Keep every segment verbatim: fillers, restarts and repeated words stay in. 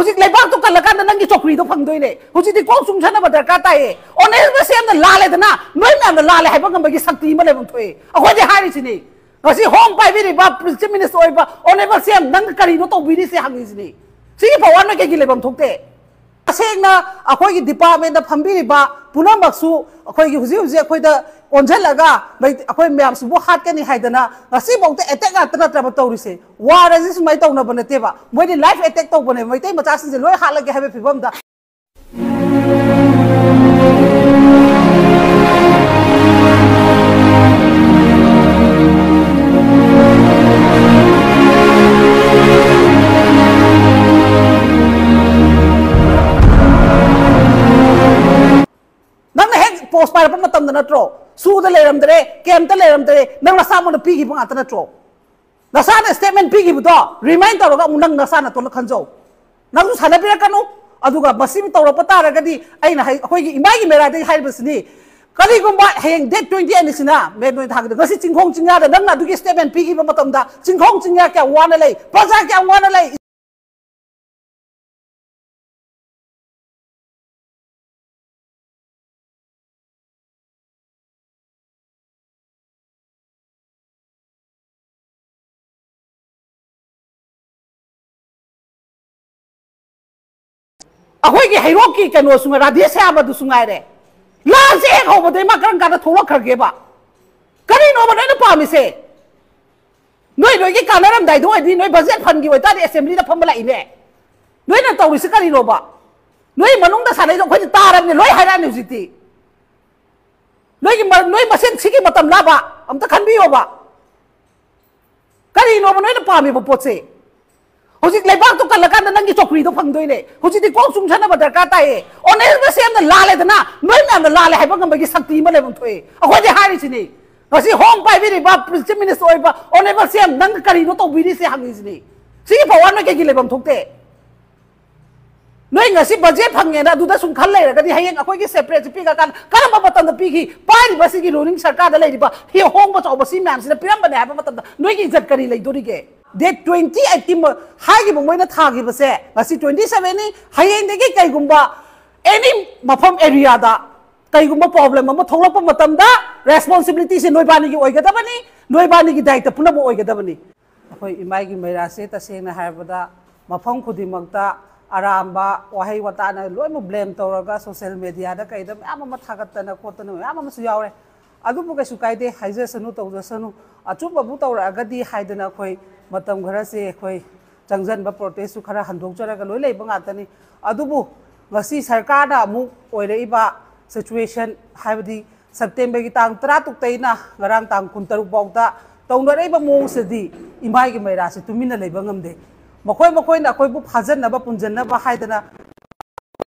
ꯍꯧꯖꯤꯛ ꯂꯩꯕꯥꯛꯇꯣ ꯀꯜꯂꯀꯥꯟꯗ ꯅꯪꯒꯤ ꯆꯧꯀ꯭ꯔꯤꯗꯣ ꯐꯪꯗꯣꯏꯅꯦ꯫ ꯍꯧꯖꯤꯛꯇꯤ ꯀꯣꯛ ꯆꯨꯡꯁꯟꯅꯕ ꯗꯔꯀꯥꯔ ꯇꯥꯏꯌꯦ꯫ ꯑꯣꯅꯦꯁ ꯃꯁꯦꯝꯅ ꯂꯥꯜꯂꯦꯗꯅ, ꯅꯣꯏ ꯃꯌꯥꯝꯅ ꯂꯥꯜꯂꯦ ꯍꯥꯏꯕ ꯉꯝꯕꯒꯤ ꯁꯛꯇꯤ ꯑꯃ ꯂꯩꯐꯝ ꯊꯣꯛꯑꯦ꯫ ꯑꯩꯈꯣꯏꯗꯤ ꯍꯥꯏꯔꯤꯁꯤꯅꯤ, ꯉꯁꯤ ꯍꯣꯝ ꯄꯥꯏꯕꯤꯔꯤꯕ ꯆꯤꯐ ꯃꯤꯅꯤꯁꯇꯔ ꯑꯣꯏꯕ ꯑꯣꯅꯦꯕꯜ ꯁꯤ ꯑꯦꯝ, ꯅꯪꯅ ꯀꯔꯤꯅꯣ ꯇꯧꯕꯤꯔꯤꯁꯦ ꯍꯪꯉꯤꯁꯤꯅꯤ꯫ ꯁꯤꯒꯤ ꯄꯋꯥꯔꯅ ꯀꯩꯒꯤ ꯂꯩꯐꯝ ꯊꯣꯛꯇꯦ? ꯇꯁꯦꯡꯅ ꯑꯩꯈꯣꯏꯒꯤ ꯗꯤꯄꯥꯔꯠꯃꯦꯟꯗ ꯐꯝꯕꯤꯔꯤꯕ ꯄꯨꯝꯅꯃꯛꯁꯨ ꯑꯩꯈꯣꯏꯒꯤ ꯍꯧꯖꯤꯛ ꯍꯧꯖꯤꯛ ꯑꯩꯈꯣꯏꯗ ꯑꯣꯟꯁꯤꯜꯂꯒ ꯃꯩ-, ꯑꯩꯈꯣꯏ ꯃꯌꯥꯝꯁꯤꯕꯨ ꯍꯥꯠꯀꯅꯤ ꯍꯥꯏꯗꯅ ꯉꯁꯤꯐꯥꯎꯗ ꯑꯦꯇꯦꯛ ꯉꯥꯛꯇ ꯅꯠꯇ꯭ꯔꯕ ꯇꯧꯔꯤꯁꯦ꯫ ꯋꯥꯔ ꯑꯁꯤ ꯁꯨꯃꯥꯏꯅ ꯇꯧꯅꯕ ꯅꯠꯇꯦꯕ, ꯃꯣꯏꯗꯤ ꯂꯥꯏꯐ ꯑꯦꯇꯦꯛ ꯇꯧꯕꯅꯦꯕ ꯃꯩꯇꯩ ꯃꯆꯥꯁꯤꯡꯁꯦ ꯂꯣꯏ ꯍꯥꯠꯂꯒꯦ ꯍꯥꯏꯕ ꯐꯤꯕꯝꯗ꯫ ꯅꯪꯅ ꯍꯦꯛ ꯄꯣꯁ ꯄꯥꯏꯔꯛꯄ ꯃꯇꯝꯗ ꯅꯠꯇ꯭ꯔꯣ, ꯁꯨꯗ ꯂꯩꯔꯝꯗ꯭ꯔꯦ, ꯀꯦꯝꯇ ꯂꯩꯔꯝꯗ꯭ꯔꯦ, ꯅꯪ ꯅꯁꯥꯃꯛꯅ ꯄꯤꯈꯤꯕ ꯉꯥꯛꯇ ꯅꯠꯇ꯭ꯔꯣ? ꯅꯁꯥꯅ ꯁ꯭ꯇꯦꯠꯃꯦꯟ ꯄꯤꯈꯤꯕꯗꯣ ꯔꯤꯃꯥꯏꯟ ꯇꯧꯔꯒ ꯑꯃꯨꯛ ꯅꯪ ꯅꯁꯥ ꯅꯇꯣꯟꯅ ꯈꯟꯖꯧ꯫ ꯅꯪꯁꯨ ꯁꯥꯟꯅꯕꯤꯔꯛꯀꯅꯨ꯫ ꯑꯗꯨꯒ ꯃꯁꯤ ꯇꯧꯔꯛꯄ ꯇꯥꯔꯒꯗꯤ ꯑꯩꯅ ꯍꯥꯏ-, ꯑꯩꯈꯣꯏꯒꯤ ꯏꯃꯥꯒꯤ ꯃꯦꯔꯥꯗꯒꯤ ꯍꯥꯏꯔꯤꯕꯁꯤꯅꯤ, ꯀꯔꯤꯒꯨꯝꯕ ꯍꯌꯦꯡ ꯗꯦꯠ ꯇ꯭ꯋꯦꯟꯇꯤ ꯑꯅꯤꯁꯤꯅ ꯃꯦ ꯅꯣꯏ ꯊꯥꯒꯗ ꯉꯁꯤ ꯆꯤꯡꯈꯣꯡ ꯆꯤꯡꯌꯥꯗ ꯅꯪꯅ ꯑꯗꯨꯒꯤ ꯁ꯭ꯇꯦꯠꯃꯦꯟ ꯄꯤꯈꯤꯕ ꯃꯇꯝꯗ ꯆꯤꯡꯈꯣꯡ ꯆꯤꯡꯌꯥ ꯀꯌꯥꯝ ꯋꯥꯅ ꯂꯩ, ꯄ꯭ꯔꯖꯥ ꯀꯌꯥꯝ ꯋꯥꯅ ꯂꯩ, ꯑꯩꯈꯣꯏꯒꯤ ꯍꯩꯔꯣꯛꯀꯤ ꯀꯩꯅꯣꯁꯨ ꯉꯥꯏ-, ꯔꯥꯙꯦ ꯁ꯭ꯌꯥꯝ ꯑꯗꯨꯁꯨ ꯉꯥꯏꯔꯦ, ꯂꯥꯟꯁꯦ ꯍꯦꯛ ꯍꯧꯕꯗꯩ ꯃꯥ ꯀꯔꯝ ꯀꯥꯟꯗ ꯊꯣꯛꯂꯛꯈ꯭ꯔꯒꯦꯕ? ꯀꯔꯤꯅꯣꯕ ꯅꯣꯏꯅ ꯄꯥꯝꯃꯤꯁꯦ? ꯅꯣꯏ ꯅꯣꯏꯒꯤ ꯀꯥꯟꯅꯔꯝꯗꯥꯏꯗ ꯑꯣꯏꯗꯤ ꯅꯣꯏ ꯕꯖꯦꯠ ꯐꯟꯒꯤ ꯑꯣꯏꯇꯥꯔꯗꯤ ꯑꯦꯁꯦꯝꯕ꯭ꯂꯤꯗ ꯐꯝꯕ ꯂꯥꯛꯏꯅꯦ꯫ ꯅꯣꯏꯅ ꯇꯧꯔꯤꯁꯤ ꯀꯔꯤꯅꯣꯕ? ꯅꯣꯏ ꯃꯅꯨꯡꯗ ꯁꯥꯟꯅꯩꯗꯣ ꯑꯩꯈꯣꯏꯗꯤ ꯇꯥꯔꯕꯅꯦ, ꯂꯣꯏ ꯍꯥꯏꯔꯛꯑꯅꯤ ꯍꯧꯖꯤꯛꯇꯤ꯫ ꯅꯣꯏꯒꯤ ꯃ-, ꯅꯣꯏ ꯃꯁꯦꯟ ꯁꯤꯒꯤ ꯃꯇꯝ ꯂꯥꯕ ꯑꯝꯇ ꯈꯟꯕꯤꯌꯣꯕ꯫ ꯀꯔꯤꯅꯣꯕ ꯅꯣꯏꯅ ꯄꯥꯝꯃꯤꯕ ꯄꯣꯠꯁꯦ? ꯍꯧꯖꯤꯛ ꯂꯩꯕꯥꯛꯇꯣ ꯀꯜꯂꯀꯥꯟꯗ ꯅꯪꯒꯤ ꯆꯧꯀ꯭ꯔꯤꯗꯣ ꯐꯪꯗꯣꯏꯅꯦ꯫ ꯍꯧꯖꯤꯛꯇꯤ ꯀꯣꯛ ꯆꯨꯡꯁꯟꯅꯕ ꯗꯔꯀꯥꯔ ꯇꯥꯏꯌꯦ꯫ ꯑꯣꯅꯦꯁ ꯃꯁꯦꯝꯅ ꯂꯥꯜꯂꯦꯗꯅ, ꯅꯣꯏ ꯃꯌꯥꯝꯅ ꯂꯥꯜꯂꯦ ꯍꯥꯏꯕ ꯉꯝꯕꯒꯤ ꯁꯛꯇꯤ ꯑꯃ ꯂꯩꯐꯝ ꯊꯣꯛꯑꯦ꯫ ꯑꯩꯈꯣꯏꯗꯤ ꯍꯥꯏꯔꯤꯁꯤꯅꯤ, ꯉꯁꯤ ꯍꯣꯝ ꯄꯥꯏꯕꯤꯔꯤꯕ ꯆꯤꯐ ꯃꯤꯅꯤꯁꯇꯔ ꯑꯣꯏꯕ ꯑꯣꯅꯦꯕꯜ ꯁꯤ ꯑꯦꯝ, ꯅꯪ ꯀꯔꯤꯅꯣ ꯇꯧꯕꯤꯔꯤꯁꯦ ꯍꯪꯉꯤꯁꯤꯅꯤ꯫ ꯁꯤꯒꯤ ꯄꯋꯥꯔ ꯅꯣꯏ ꯀꯩꯒꯤ ꯂꯩꯐꯝ ꯊꯣꯛꯇꯦ? ꯅꯣꯏ ꯉꯁꯤ ꯕꯖꯦꯠ ꯐꯪꯉꯦꯅ ꯑꯗꯨꯗ ꯁꯨꯝ ꯈꯜ ꯂꯩꯔꯒꯗꯤ ꯍꯌꯦꯡ ꯑꯩꯈꯣꯏꯒꯤ ꯁꯦꯄꯔꯦꯠꯁꯤ ꯄꯤꯔꯀꯥꯟꯗ ꯀꯔꯝꯕ ꯃꯇꯝꯗ ꯄꯤꯈꯤ? ꯄꯥꯏꯔꯤꯕ ꯁꯤꯒꯤ ꯔꯨꯂꯤꯡ ꯁꯔꯀꯥꯔꯗ ꯂꯩꯔꯤꯕ ꯍꯤ ꯍꯣꯡꯕ ꯆꯥꯎꯕ ꯁꯤ ꯃꯌꯥꯝꯁꯤꯅ ꯄꯤꯔꯝꯕꯅꯦ ꯍꯥꯏꯕ ꯃꯇꯝꯗ ꯅꯣꯏꯒꯤ ꯏꯖꯠ ꯀꯔꯤ ꯂꯩꯗꯣꯔꯤꯒꯦ? ꯗꯦꯠ ꯇ꯭ꯋꯦꯟꯇꯤ ꯑꯩꯠꯀꯤ ꯍꯥꯏꯈꯤꯕ ꯃꯣꯏꯅ ꯊꯥꯈꯤꯕꯁꯦ, ꯉꯁꯤ ꯇ꯭ꯋꯦꯟꯇꯤ ꯁꯚꯦꯟꯅꯤ꯫ ꯍꯌꯦꯡꯗꯒꯤ ꯀꯩꯒꯨꯝꯕ ꯑꯦꯅꯤ ꯃꯐꯝ ꯑꯦꯔꯤꯌꯥꯗ ꯀꯩꯒꯨꯝꯕ ꯄ꯭ꯔꯣꯕ꯭ꯂꯦꯝ ꯑꯃ ꯊꯣꯛꯂꯛꯄ ꯃꯇꯝꯗ ꯔꯦꯁꯄꯣꯟꯁꯤꯕꯤꯂꯤꯇꯤꯁꯦ ꯅꯣꯏꯕꯥꯅꯤꯒꯤ ꯑꯣꯏꯒꯗꯕꯅꯤ, ꯅꯣꯏꯕꯥꯅꯤꯒꯤ ꯗꯥꯏꯇ ꯄꯨꯝꯅꯃꯛ ꯑꯣꯏꯒꯗꯕꯅꯤ꯫ ꯑꯩꯈꯣꯏ ꯏꯃꯥꯏꯒꯤ ꯃꯩꯔꯥꯁꯦ ꯇꯁꯦꯡꯅ ꯍꯥꯏꯔꯕꯗ ꯃꯐꯝ ꯈꯨꯗꯤꯡꯃꯛꯇ ꯑꯔꯥꯟꯕ ꯋꯥꯍꯩ ꯋꯥꯇꯥꯅ ꯂꯣꯏꯅꯃꯛ ꯕ꯭ꯂꯦꯝ ꯇꯧꯔꯒ ꯁꯣꯁꯦꯜ ꯃꯦꯗꯤꯌꯥꯗ ꯀꯩꯗ ꯃꯌꯥꯝ ꯑꯃ ꯊꯥꯒꯠꯇꯅ ꯈꯣꯠꯇꯅ ꯃꯌꯥꯝ ꯑꯃꯁꯨ ꯌꯥꯎꯔꯦ꯫ ꯑꯗꯨꯕꯨ ꯀꯩꯁꯨ ꯀꯥꯏꯗꯦ, ꯍꯥꯏꯖꯁꯅꯨ, ꯇꯧꯖꯁꯅꯨ꯫ ꯑꯆꯨꯝꯕꯕꯨ ꯇꯧꯔꯛꯑꯒꯗꯤ ꯍꯥꯏꯗꯅ ꯑꯩꯈꯣꯏ ꯃꯇꯝ ꯈꯔꯁꯦ ꯑꯩꯈꯣꯏ ꯆꯪꯁꯤꯟꯕ, ꯄ꯭ꯔꯣꯇꯦꯁꯁꯨ ꯈꯔ ꯍꯟꯗꯣꯛꯆꯔꯒ ꯂꯣꯏ ꯂꯩꯕ ꯉꯥꯛꯇꯅꯤ꯫ ꯑꯗꯨꯕꯨ ꯉꯁꯤ ꯁꯔꯀꯥꯔꯅ ꯑꯃꯨꯛ ꯑꯣꯏꯔꯛꯏꯕ ꯁꯤꯆꯨꯋꯦꯁꯟ, ꯍꯥꯏꯕꯗꯤ ꯁꯦꯞꯇꯦꯝꯕꯔꯒꯤ ꯇꯥꯡ ꯇꯔꯥ ꯇꯔꯨꯛꯇꯩꯅ ꯉꯔꯥꯡ ꯇꯥꯡ ꯀꯨꯟ ꯇꯔꯨꯛ ꯐꯥꯎꯗ ꯇꯧꯅꯔꯛꯏꯕ ꯃꯑꯣꯡꯁꯤꯗꯤ ꯏꯃꯥꯏꯒꯤ ꯃꯩꯔꯥꯁꯤ ꯇꯨꯃꯤꯟꯅ ꯂꯩꯕ ꯉꯝꯗꯦ꯫ ꯃꯈꯣꯏ ꯃꯈꯣꯏꯅ ꯑꯩꯈꯣꯏꯕꯨ ꯐꯥꯖꯟꯅꯕ, ꯄꯨꯟꯁꯤꯟꯅꯕ ꯍꯥꯏꯗꯅ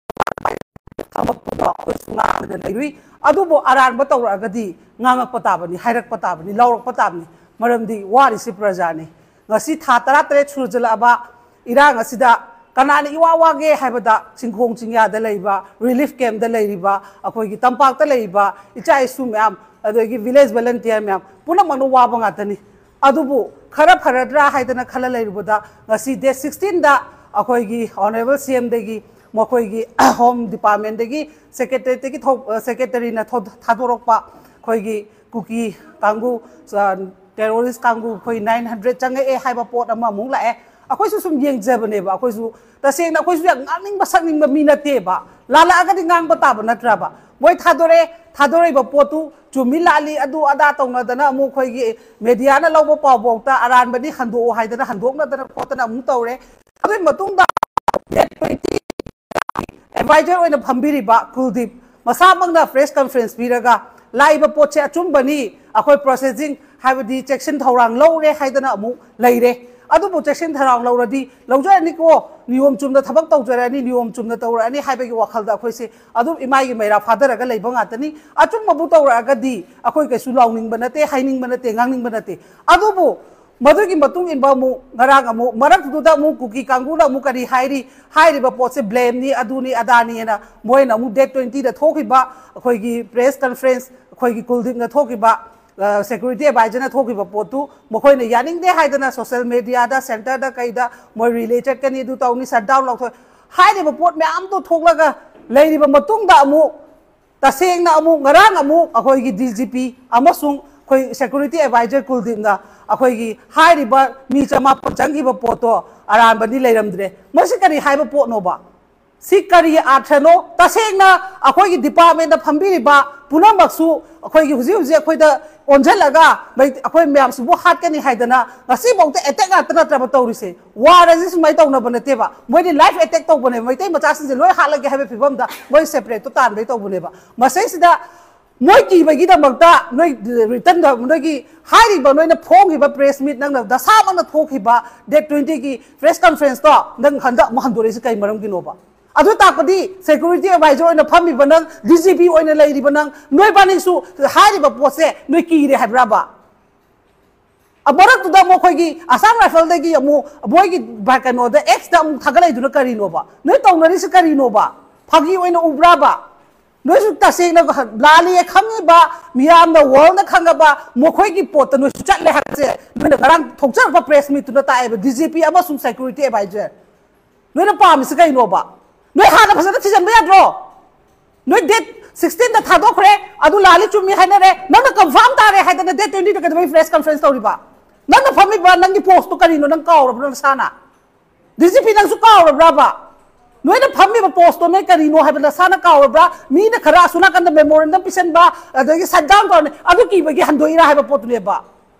ꯊꯕꯛ ꯄꯨꯝꯕ ꯑꯩꯈꯣꯏꯁꯨ ꯉꯥꯡꯗꯅ ꯂꯩꯔꯨꯏ꯫ ꯑꯗꯨꯕꯨ ꯑꯔꯥꯟꯕ ꯇꯧꯔꯛꯑꯒꯗꯤ ꯉꯥꯡꯉꯛꯄ ꯇꯥꯕꯅꯤ, ꯍꯥꯏꯔꯛꯄ ꯇꯥꯕꯅꯤ, ꯂꯥꯎꯔꯛꯄ ꯇꯥꯕꯅꯤ꯫ ꯃꯔꯝꯗꯤ ꯋꯥꯔꯤꯁꯤ ꯄ꯭ꯔꯖꯥꯅꯤ꯫ ꯉꯁꯤ ꯊꯥ ꯇꯔꯥꯇꯔꯦꯠ ꯁꯨꯖꯜꯂꯛꯑꯕ ꯏꯔꯥꯡ ꯑꯁꯤꯗ ꯀꯅꯥꯅ ꯏꯋꯥ ꯋꯥꯒꯦ ꯍꯥꯏꯕꯗ, ꯆꯤꯡꯈꯣꯡ ꯆꯤꯡꯌꯥꯗ ꯂꯩꯔꯤꯕ, ꯔꯤꯂꯤꯐ ꯀꯦꯝꯞꯇ ꯂꯩꯔꯤꯕ, ꯑꯩꯈꯣꯏꯒꯤ ꯇꯝꯄꯥꯛꯇ ꯂꯩꯔꯤꯕ ꯏꯆꯥ ꯏꯁꯨ ꯃꯌꯥꯝ, ꯑꯗꯒꯤ ꯚꯤꯂꯦꯖ ꯚꯣꯂꯟꯇꯤꯌꯔ ꯃꯌꯥꯝ ꯄꯨꯝꯅꯃꯛꯅ ꯋꯥꯕ ꯉꯥꯛꯇꯅꯤ꯫ ꯑꯗꯨꯕꯨ ꯈꯔ ꯐꯔꯗ꯭ꯔꯥ ꯍꯥꯏꯗꯅ ꯈꯜꯂ ꯂꯩꯔꯨꯕꯗ, ꯉꯁꯤ ꯗꯦꯠ ꯁꯤꯛꯁꯇꯤꯟꯗ ꯑꯩꯈꯣꯏꯒꯤ ꯑꯣꯅꯔꯦꯕꯜ ꯁꯤ ꯑꯦꯝꯗꯒꯤ ꯃꯈꯣꯏꯒꯤ ꯍꯣꯝ ꯗꯤꯄꯥꯔꯠꯃꯦꯟꯗꯒꯤ ꯁꯦꯀ꯭ꯔꯦꯇꯔꯤꯗꯒꯤ ꯊꯣꯛ-, ꯁꯦꯀ꯭ꯔꯦꯇꯔꯤꯅ ꯊꯣ-, ꯊꯥꯗꯣꯔꯛꯄ ꯑꯩꯈꯣꯏꯒꯤ ꯀꯨꯀꯤ ꯀꯥꯡꯕꯨ, ꯑ, ꯇꯦꯔꯣꯔꯤꯁ ꯀꯥꯡꯕꯨ ꯑꯩꯈꯣꯏ ꯅꯥꯏꯟ ꯍꯟꯗ꯭ꯔꯦꯠ ꯆꯪꯉꯛꯑꯦ ꯍꯥꯏꯕ ꯄꯣꯠ ꯑꯃ ꯑꯃꯨꯛ ꯂꯥꯛꯑꯦ꯫ ꯑꯩꯈꯣꯏꯁꯨ ꯁꯨꯝ ꯌꯦꯡꯖꯕꯅꯦꯕ꯫ ꯑꯩꯈꯣꯏꯁꯨ ꯇꯁꯦꯡꯅ ꯑꯩꯈꯣꯏꯁꯨ ꯌꯥꯝ ꯉꯥꯡꯅꯤꯡꯕ ꯁꯛꯅꯤꯡꯕ ꯃꯤ ꯅꯠꯇꯦꯕ꯫ ꯂꯥꯜꯂꯛꯑꯒꯗꯤ ꯉꯥꯡꯕ ꯇꯥꯕ ꯅꯠꯇ꯭ꯔꯕ? ꯃꯣꯏ ꯊꯥꯗꯣꯔꯛꯑꯦ, ꯊꯥꯗꯣꯔꯛꯏꯕ ꯄꯣꯠꯇꯨ ꯆꯨꯝꯃꯤ ꯂꯥꯜꯂꯤ ꯑꯗꯨ ꯑꯗꯥ ꯇꯧꯅꯗꯅ ꯑꯃꯨꯛ ꯑꯩꯈꯣꯏꯒꯤ ꯃꯦꯗꯤꯌꯥꯅ ꯂꯧꯕ ꯄꯥꯎꯐꯥꯎꯇ ꯑꯔꯥꯟꯕꯅꯤ ꯍꯟꯗꯣꯛꯑꯣ ꯍꯥꯏꯗꯅ ꯍꯟꯗꯣꯛꯅꯗꯅ ꯈꯣꯠꯇꯅ ꯑꯃꯨꯛ ꯇꯧꯔꯦ꯫ ꯑꯗꯨꯒꯤ ꯃꯇꯨꯡꯗ ꯗꯦꯠ ꯇ꯭ꯋꯦꯟꯇꯤ ꯑꯦꯗꯚꯥꯏꯖꯔ ꯑꯣꯏꯅ ꯐꯝꯕꯤꯔꯤꯕ ꯀꯨꯜꯗꯤꯞ ꯃꯁꯥꯃꯛꯅ ꯄ꯭ꯔꯦꯁ ꯀꯟꯐꯔꯦꯟꯁ ꯄꯤꯔꯒ ꯂꯥꯛꯏꯕ ꯄꯣꯠꯁꯦ ꯑꯆꯨꯝꯕꯅꯤ, ꯑꯩꯈꯣꯏ ꯄ꯭ꯔꯣꯁꯦꯁꯤꯡ ꯍꯥꯏꯕꯗꯤ ꯆꯦꯛꯁꯤꯟ ꯊꯧꯔꯥꯡ ꯂꯧꯔꯦ ꯍꯥꯏꯗꯅ ꯑꯃꯨꯛ ꯂꯩꯔꯦ꯫ ꯑꯗꯨꯕꯨ ꯆꯦꯛꯁꯤꯟ ꯊꯧꯔꯥꯡ ꯂꯧꯔꯗꯤ ꯂꯧꯖꯔꯅꯤꯀꯣ, ꯅꯤꯌꯣꯝ ꯆꯨꯝꯅ ꯊꯕꯛ ꯇꯧꯖꯔꯅꯤ, ꯅꯤꯌꯣꯝ ꯆꯨꯝꯅ ꯇꯧꯔꯛꯑꯅꯤ ꯍꯥꯏꯕꯒꯤ ꯋꯥꯈꯜꯗ ꯑꯩꯈꯣꯏꯁꯦ ꯑꯗꯨꯝ ꯏꯃꯥꯏꯒꯤ ꯃꯩꯔꯥ ꯐꯥꯊꯔꯒ ꯂꯩꯕ ꯉꯥꯛꯇꯅꯤ꯫ ꯑꯆꯨꯝꯕꯕꯨ ꯇꯧꯔꯛꯑꯒꯗꯤ ꯑꯩꯈꯣꯏ ꯀꯩꯁꯨ ꯂꯥꯎꯅꯤꯡꯕ ꯅꯠꯇꯦ, ꯍꯥꯏꯅꯤꯡꯕ ꯅꯠꯇꯦ, ꯉꯥꯡꯅꯤꯡꯕ ꯅꯠꯇꯦ꯫ ꯑꯗꯨꯕꯨ ꯃꯗꯨꯒꯤ ꯃꯇꯨꯡ ꯏꯟꯕ ꯑꯃꯨꯛ ꯉꯔꯥꯡ ꯑꯃꯨꯛ ꯃꯔꯛꯇꯨꯗ ꯑꯃꯨꯛ ꯀꯨꯀꯤ ꯀꯥꯡꯕꯨꯅ ꯑꯃꯨꯛ ꯀꯔꯤ ꯍꯥꯏꯔꯤ? ꯍꯥꯏꯔꯤꯕ ꯄꯣꯠꯁꯦ ꯕ꯭ꯂꯦꯝꯅꯤ, ꯑꯗꯨꯅꯤ ꯑꯗꯥꯅꯤꯅ ꯃꯣꯏꯅ ꯑꯃꯨꯛ ꯗꯦꯠ ꯇ꯭ꯋꯦꯟꯇꯤꯗ ꯊꯣꯛꯈꯤꯕ ꯑꯩꯈꯣꯏꯒꯤ ꯄ꯭ꯔꯦꯁ ꯀꯟꯐꯔꯦꯟꯁ, ꯑꯩꯈꯣꯏꯒꯤ ꯀꯨꯜꯗꯤꯞꯅ ꯊꯣꯛꯈꯤꯕ ꯁꯦꯀ꯭ꯌꯨꯔꯤꯇꯤ ꯑꯦꯗꯚꯥꯏꯖꯔꯅ ꯊꯣꯛꯈꯤꯕ ꯄꯣꯠꯇꯨ ꯃꯈꯣꯏꯅ ꯌꯥꯅꯤꯡꯗꯦ ꯍꯥꯏꯗꯅ ꯁꯣꯁꯤꯌꯦꯜ ꯃꯦꯗꯤꯌꯥꯗ, ꯁꯦꯟꯇꯔꯗ, ꯀꯩꯗ ꯃꯣꯏ ꯔꯤꯂꯦ ꯆꯠꯀꯅꯤ, ꯑꯗꯨ ꯇꯧꯅꯤ, ꯁꯠ ꯗꯥꯎꯟ ꯂꯧꯊꯣꯛ, ꯍꯥꯏꯔꯤꯕ ꯄꯣꯠ ꯃꯌꯥꯝꯗꯣ ꯊꯣꯛꯂꯒ ꯂꯩꯔꯤꯕ ꯃꯇꯨꯡꯗ ꯑꯃꯨꯛ ꯇꯁꯦꯡꯅ ꯑꯃꯨꯛ ꯉꯔꯥꯡ ꯑꯃꯨꯛ ꯑꯩꯈꯣꯏꯒꯤ ꯗꯤ ꯖꯤ ꯄꯤ ꯑꯃꯁꯨꯡ ꯑꯩꯈꯣꯏ ꯁꯦꯀ꯭ꯌꯨꯔꯤꯇꯤ ꯑꯦꯗꯚꯥꯏꯖꯔ ꯀꯨꯜꯗꯤꯞꯅ ꯑꯩꯈꯣꯏꯒꯤ ꯍꯥꯏꯔꯤꯕ ꯃꯤ ꯆꯃꯥꯄꯟ ꯆꯪꯈꯤꯕ ꯄꯣꯠꯇꯣ ꯑꯔꯥꯟꯕꯅꯤ ꯂꯩꯔꯝꯗ꯭ꯔꯦ꯫ ꯃꯁꯤ ꯀꯔꯤ ꯍꯥꯏꯕ ꯄꯣꯠꯅꯣꯕ? ꯁꯤ ꯀꯔꯤ ꯑꯥꯔꯊꯅꯣ? ꯇꯁꯦꯡꯅ ꯑꯩꯈꯣꯏꯒꯤ ꯗꯤꯄꯥꯔꯠꯃꯦꯟꯗ ꯐꯝꯕꯤꯔꯤꯕ ꯄꯨꯝꯅꯃꯛꯁꯨ ꯑꯩꯈꯣꯏꯒꯤ ꯍꯧꯖꯤꯛ ꯍꯧꯖꯤꯛ ꯑꯩꯈꯣꯏꯗ ꯑꯣꯟꯁꯤꯜꯂꯒ ꯃꯩ-, ꯑꯩꯈꯣꯏ ꯃꯌꯥꯝꯁꯤꯕꯨ ꯍꯥꯠꯀꯅꯤ ꯍꯥꯏꯗꯅ ꯉꯁꯤꯐꯥꯎꯗ ꯑꯦꯇꯦꯛ ꯉꯥꯛꯇ ꯅꯠꯇ꯭ꯔꯕ ꯇꯧꯔꯤꯁꯦ? ꯋꯥꯔ ꯑꯁꯤ ꯁꯨꯃꯥꯏꯅ ꯇꯧꯅꯕ ꯅꯠꯇꯦꯕ꯫ ꯃꯣꯏꯗꯤ ꯂꯥꯏꯐ ꯑꯦꯇꯦꯛ ꯇꯧꯕꯅꯦꯕ꯫ ꯃꯩꯇꯩ ꯃꯆꯥꯁꯤꯡꯁꯦ ꯂꯣꯏ ꯍꯥꯠꯂꯒꯦ ꯍꯥꯏꯕ ꯐꯤꯕꯝꯗ ꯃꯣꯏ ꯁꯦꯄꯔꯦꯠꯇꯣ ꯇꯥꯟꯕꯩ ꯇꯧꯕꯅꯦꯕ꯫ ꯃꯁꯤꯁꯤꯗ ꯃꯣꯏ ꯀꯤꯕꯒꯤꯗꯃꯛꯇ ꯅꯣꯏ ꯔꯤꯇꯟꯗ ꯅꯣꯏꯒꯤ ꯍꯥꯏꯔꯤꯕ ꯅꯣꯏꯅ ꯐꯣꯡꯈꯤꯕ ꯄ꯭ꯔꯦꯁ ꯃꯤꯠ, ꯅꯪꯅ ꯗꯁꯥꯃꯛꯅ ꯊꯣꯛꯈꯤꯕ ꯗꯦꯠ ꯇ꯭ꯋꯦꯟꯇꯤꯒꯤ ꯄ꯭ꯔꯦꯁ ꯀꯟꯐꯔꯦꯟꯁꯇꯣ ꯅꯪ ꯍꯟꯗꯛ ꯑꯃꯨꯛ ꯍꯟꯗꯣꯔꯛꯏꯁꯦ ꯀꯩ ꯃꯔꯝꯒꯤꯅꯣꯕ? ꯑꯗꯨ ꯇꯥꯛꯄꯗꯤ ꯁꯦꯀ꯭ꯌꯨꯔꯤꯇꯤ ꯑꯦꯗꯚꯥꯏꯖꯔ ꯑꯣꯏꯅ ꯐꯝꯃꯤꯕ ꯅꯪ, ꯗꯤ ꯖꯤ ꯄꯤ ꯑꯣꯏꯅ ꯂꯩꯔꯤꯕ ꯅꯪ, ꯅꯣꯏꯕꯥꯅꯤꯁꯨ ꯍꯥꯏꯔꯤꯕ ꯄꯣꯠꯁꯦ ꯅꯣꯏ ꯀꯤꯔꯦ ꯍꯥꯏꯕ꯭ꯔꯕ? ꯑ, ꯃꯔꯛꯇꯨꯗ ꯑꯃꯨꯛ ꯑꯩꯈꯣꯏꯒꯤ ꯑꯁꯥꯝ ꯔꯥꯏꯐꯜꯗꯒꯤ ꯑꯃꯨꯛ ꯃꯣꯏꯒꯤ ꯕ-, ꯀꯩꯅꯣꯗ ꯑꯦꯛꯁꯇ ꯑꯃꯨꯛ ꯊꯥꯒꯠꯂꯛꯏꯗꯨꯅ ꯀꯔꯤꯅꯣꯕ? ꯅꯣꯏ ꯇꯧꯅꯔꯤꯁꯤ ꯀꯔꯤꯅꯣꯕ? ꯐꯥꯒꯤ ꯑꯣꯏꯅ ꯎꯕ꯭ꯔꯥꯕ? ꯅꯣꯏꯁꯨ ꯇꯁꯦꯡꯅ ꯂꯥꯜꯂꯤꯌꯦ ꯈꯪꯉꯤꯕ, ꯃꯤꯌꯥꯝꯅ ꯋꯥꯔꯜꯅ ꯈꯪꯉꯕ ꯃꯈꯣꯏꯒꯤ ꯄꯣꯠꯇ ꯅꯣꯏꯁꯨ ꯆꯠꯂꯦ ꯍꯥꯏꯕꯁꯦ ꯅꯣꯏꯅ ꯉꯔꯥꯡ ꯊꯣꯛꯆꯔꯛꯄ ꯄ꯭ꯔꯦꯁ ꯃꯤꯠꯇꯨꯅ ꯇꯥꯛꯑꯦꯕ, ꯗꯤ ꯖꯤ ꯄꯤ ꯑꯃꯁꯨꯡ ꯁꯦꯀ꯭ꯌꯨꯔꯤꯇꯤ ꯑꯦꯗꯚꯥꯏꯖꯔ꯫ ꯅꯣꯏꯅ ꯄꯥꯝꯃꯤꯁꯤ ꯀꯩꯅꯣꯕ? ꯅꯣꯏ ꯍꯥꯟꯅ ꯐꯖꯅ ꯊꯤꯖꯤꯟꯕ ꯌꯥꯗ꯭ꯔꯣ? ꯅꯣꯏ ꯗꯦꯠ ꯁꯤꯛꯁꯇꯤꯟꯗ ꯊꯥꯗꯣꯛꯈ꯭ꯔꯦ, ꯑꯗꯨ ꯂꯥꯜꯂꯤ ꯆꯨꯝꯃꯤ ꯍꯥꯏꯅꯔꯦ, ꯅꯪꯅ ꯀꯟꯐꯥꯔꯝ ꯇꯥꯔꯦ ꯍꯥꯏꯗꯅ ꯗꯦꯠ ꯇ꯭ꯋꯦꯟꯇꯤꯗ ꯀꯩꯗꯧꯕꯩ ꯄ꯭ꯔꯦꯁ ꯀꯟꯐꯔꯦꯟꯁ ꯇꯧꯔꯤꯕ? ꯅꯪꯅ ꯐꯝꯃꯤꯕ ꯅꯪꯒꯤ ꯄꯣꯁꯇꯣ ꯀꯔꯤꯅꯣ? ꯅꯪ ꯀꯥꯎꯔꯕ꯭ꯔꯣ ꯅꯁꯥꯅ? ꯗꯤ ꯖꯤ ꯄꯤ ꯅꯪꯁꯨ ꯀꯥꯎꯔꯕ꯭ꯔꯕ? ꯅꯣꯏꯅ ꯐꯝꯃꯤꯕ ꯄꯣꯁꯇꯣ ꯅꯣꯏ ꯀꯔꯤꯅꯣ ꯍꯥꯏꯕ ꯅꯁꯥꯅ ꯀꯥꯎꯔꯕ꯭ꯔꯥ? ꯃꯤꯅ ꯈꯔ ꯑꯁꯣꯝ ꯅꯥꯀꯟꯗ ꯃꯦꯃꯣꯔꯦꯟꯗꯝ ꯄꯤꯁꯟꯕ, ꯑꯗꯒꯤ ꯁꯠ ꯗꯥꯎꯟ ꯇꯧꯔꯅꯤ, ꯑꯗꯨ ꯀꯤꯕꯒꯤ ꯍꯟꯗꯣꯛꯏꯔꯥ ꯍꯥꯏꯕ ꯄꯣꯠꯇꯨꯅꯦꯕ꯫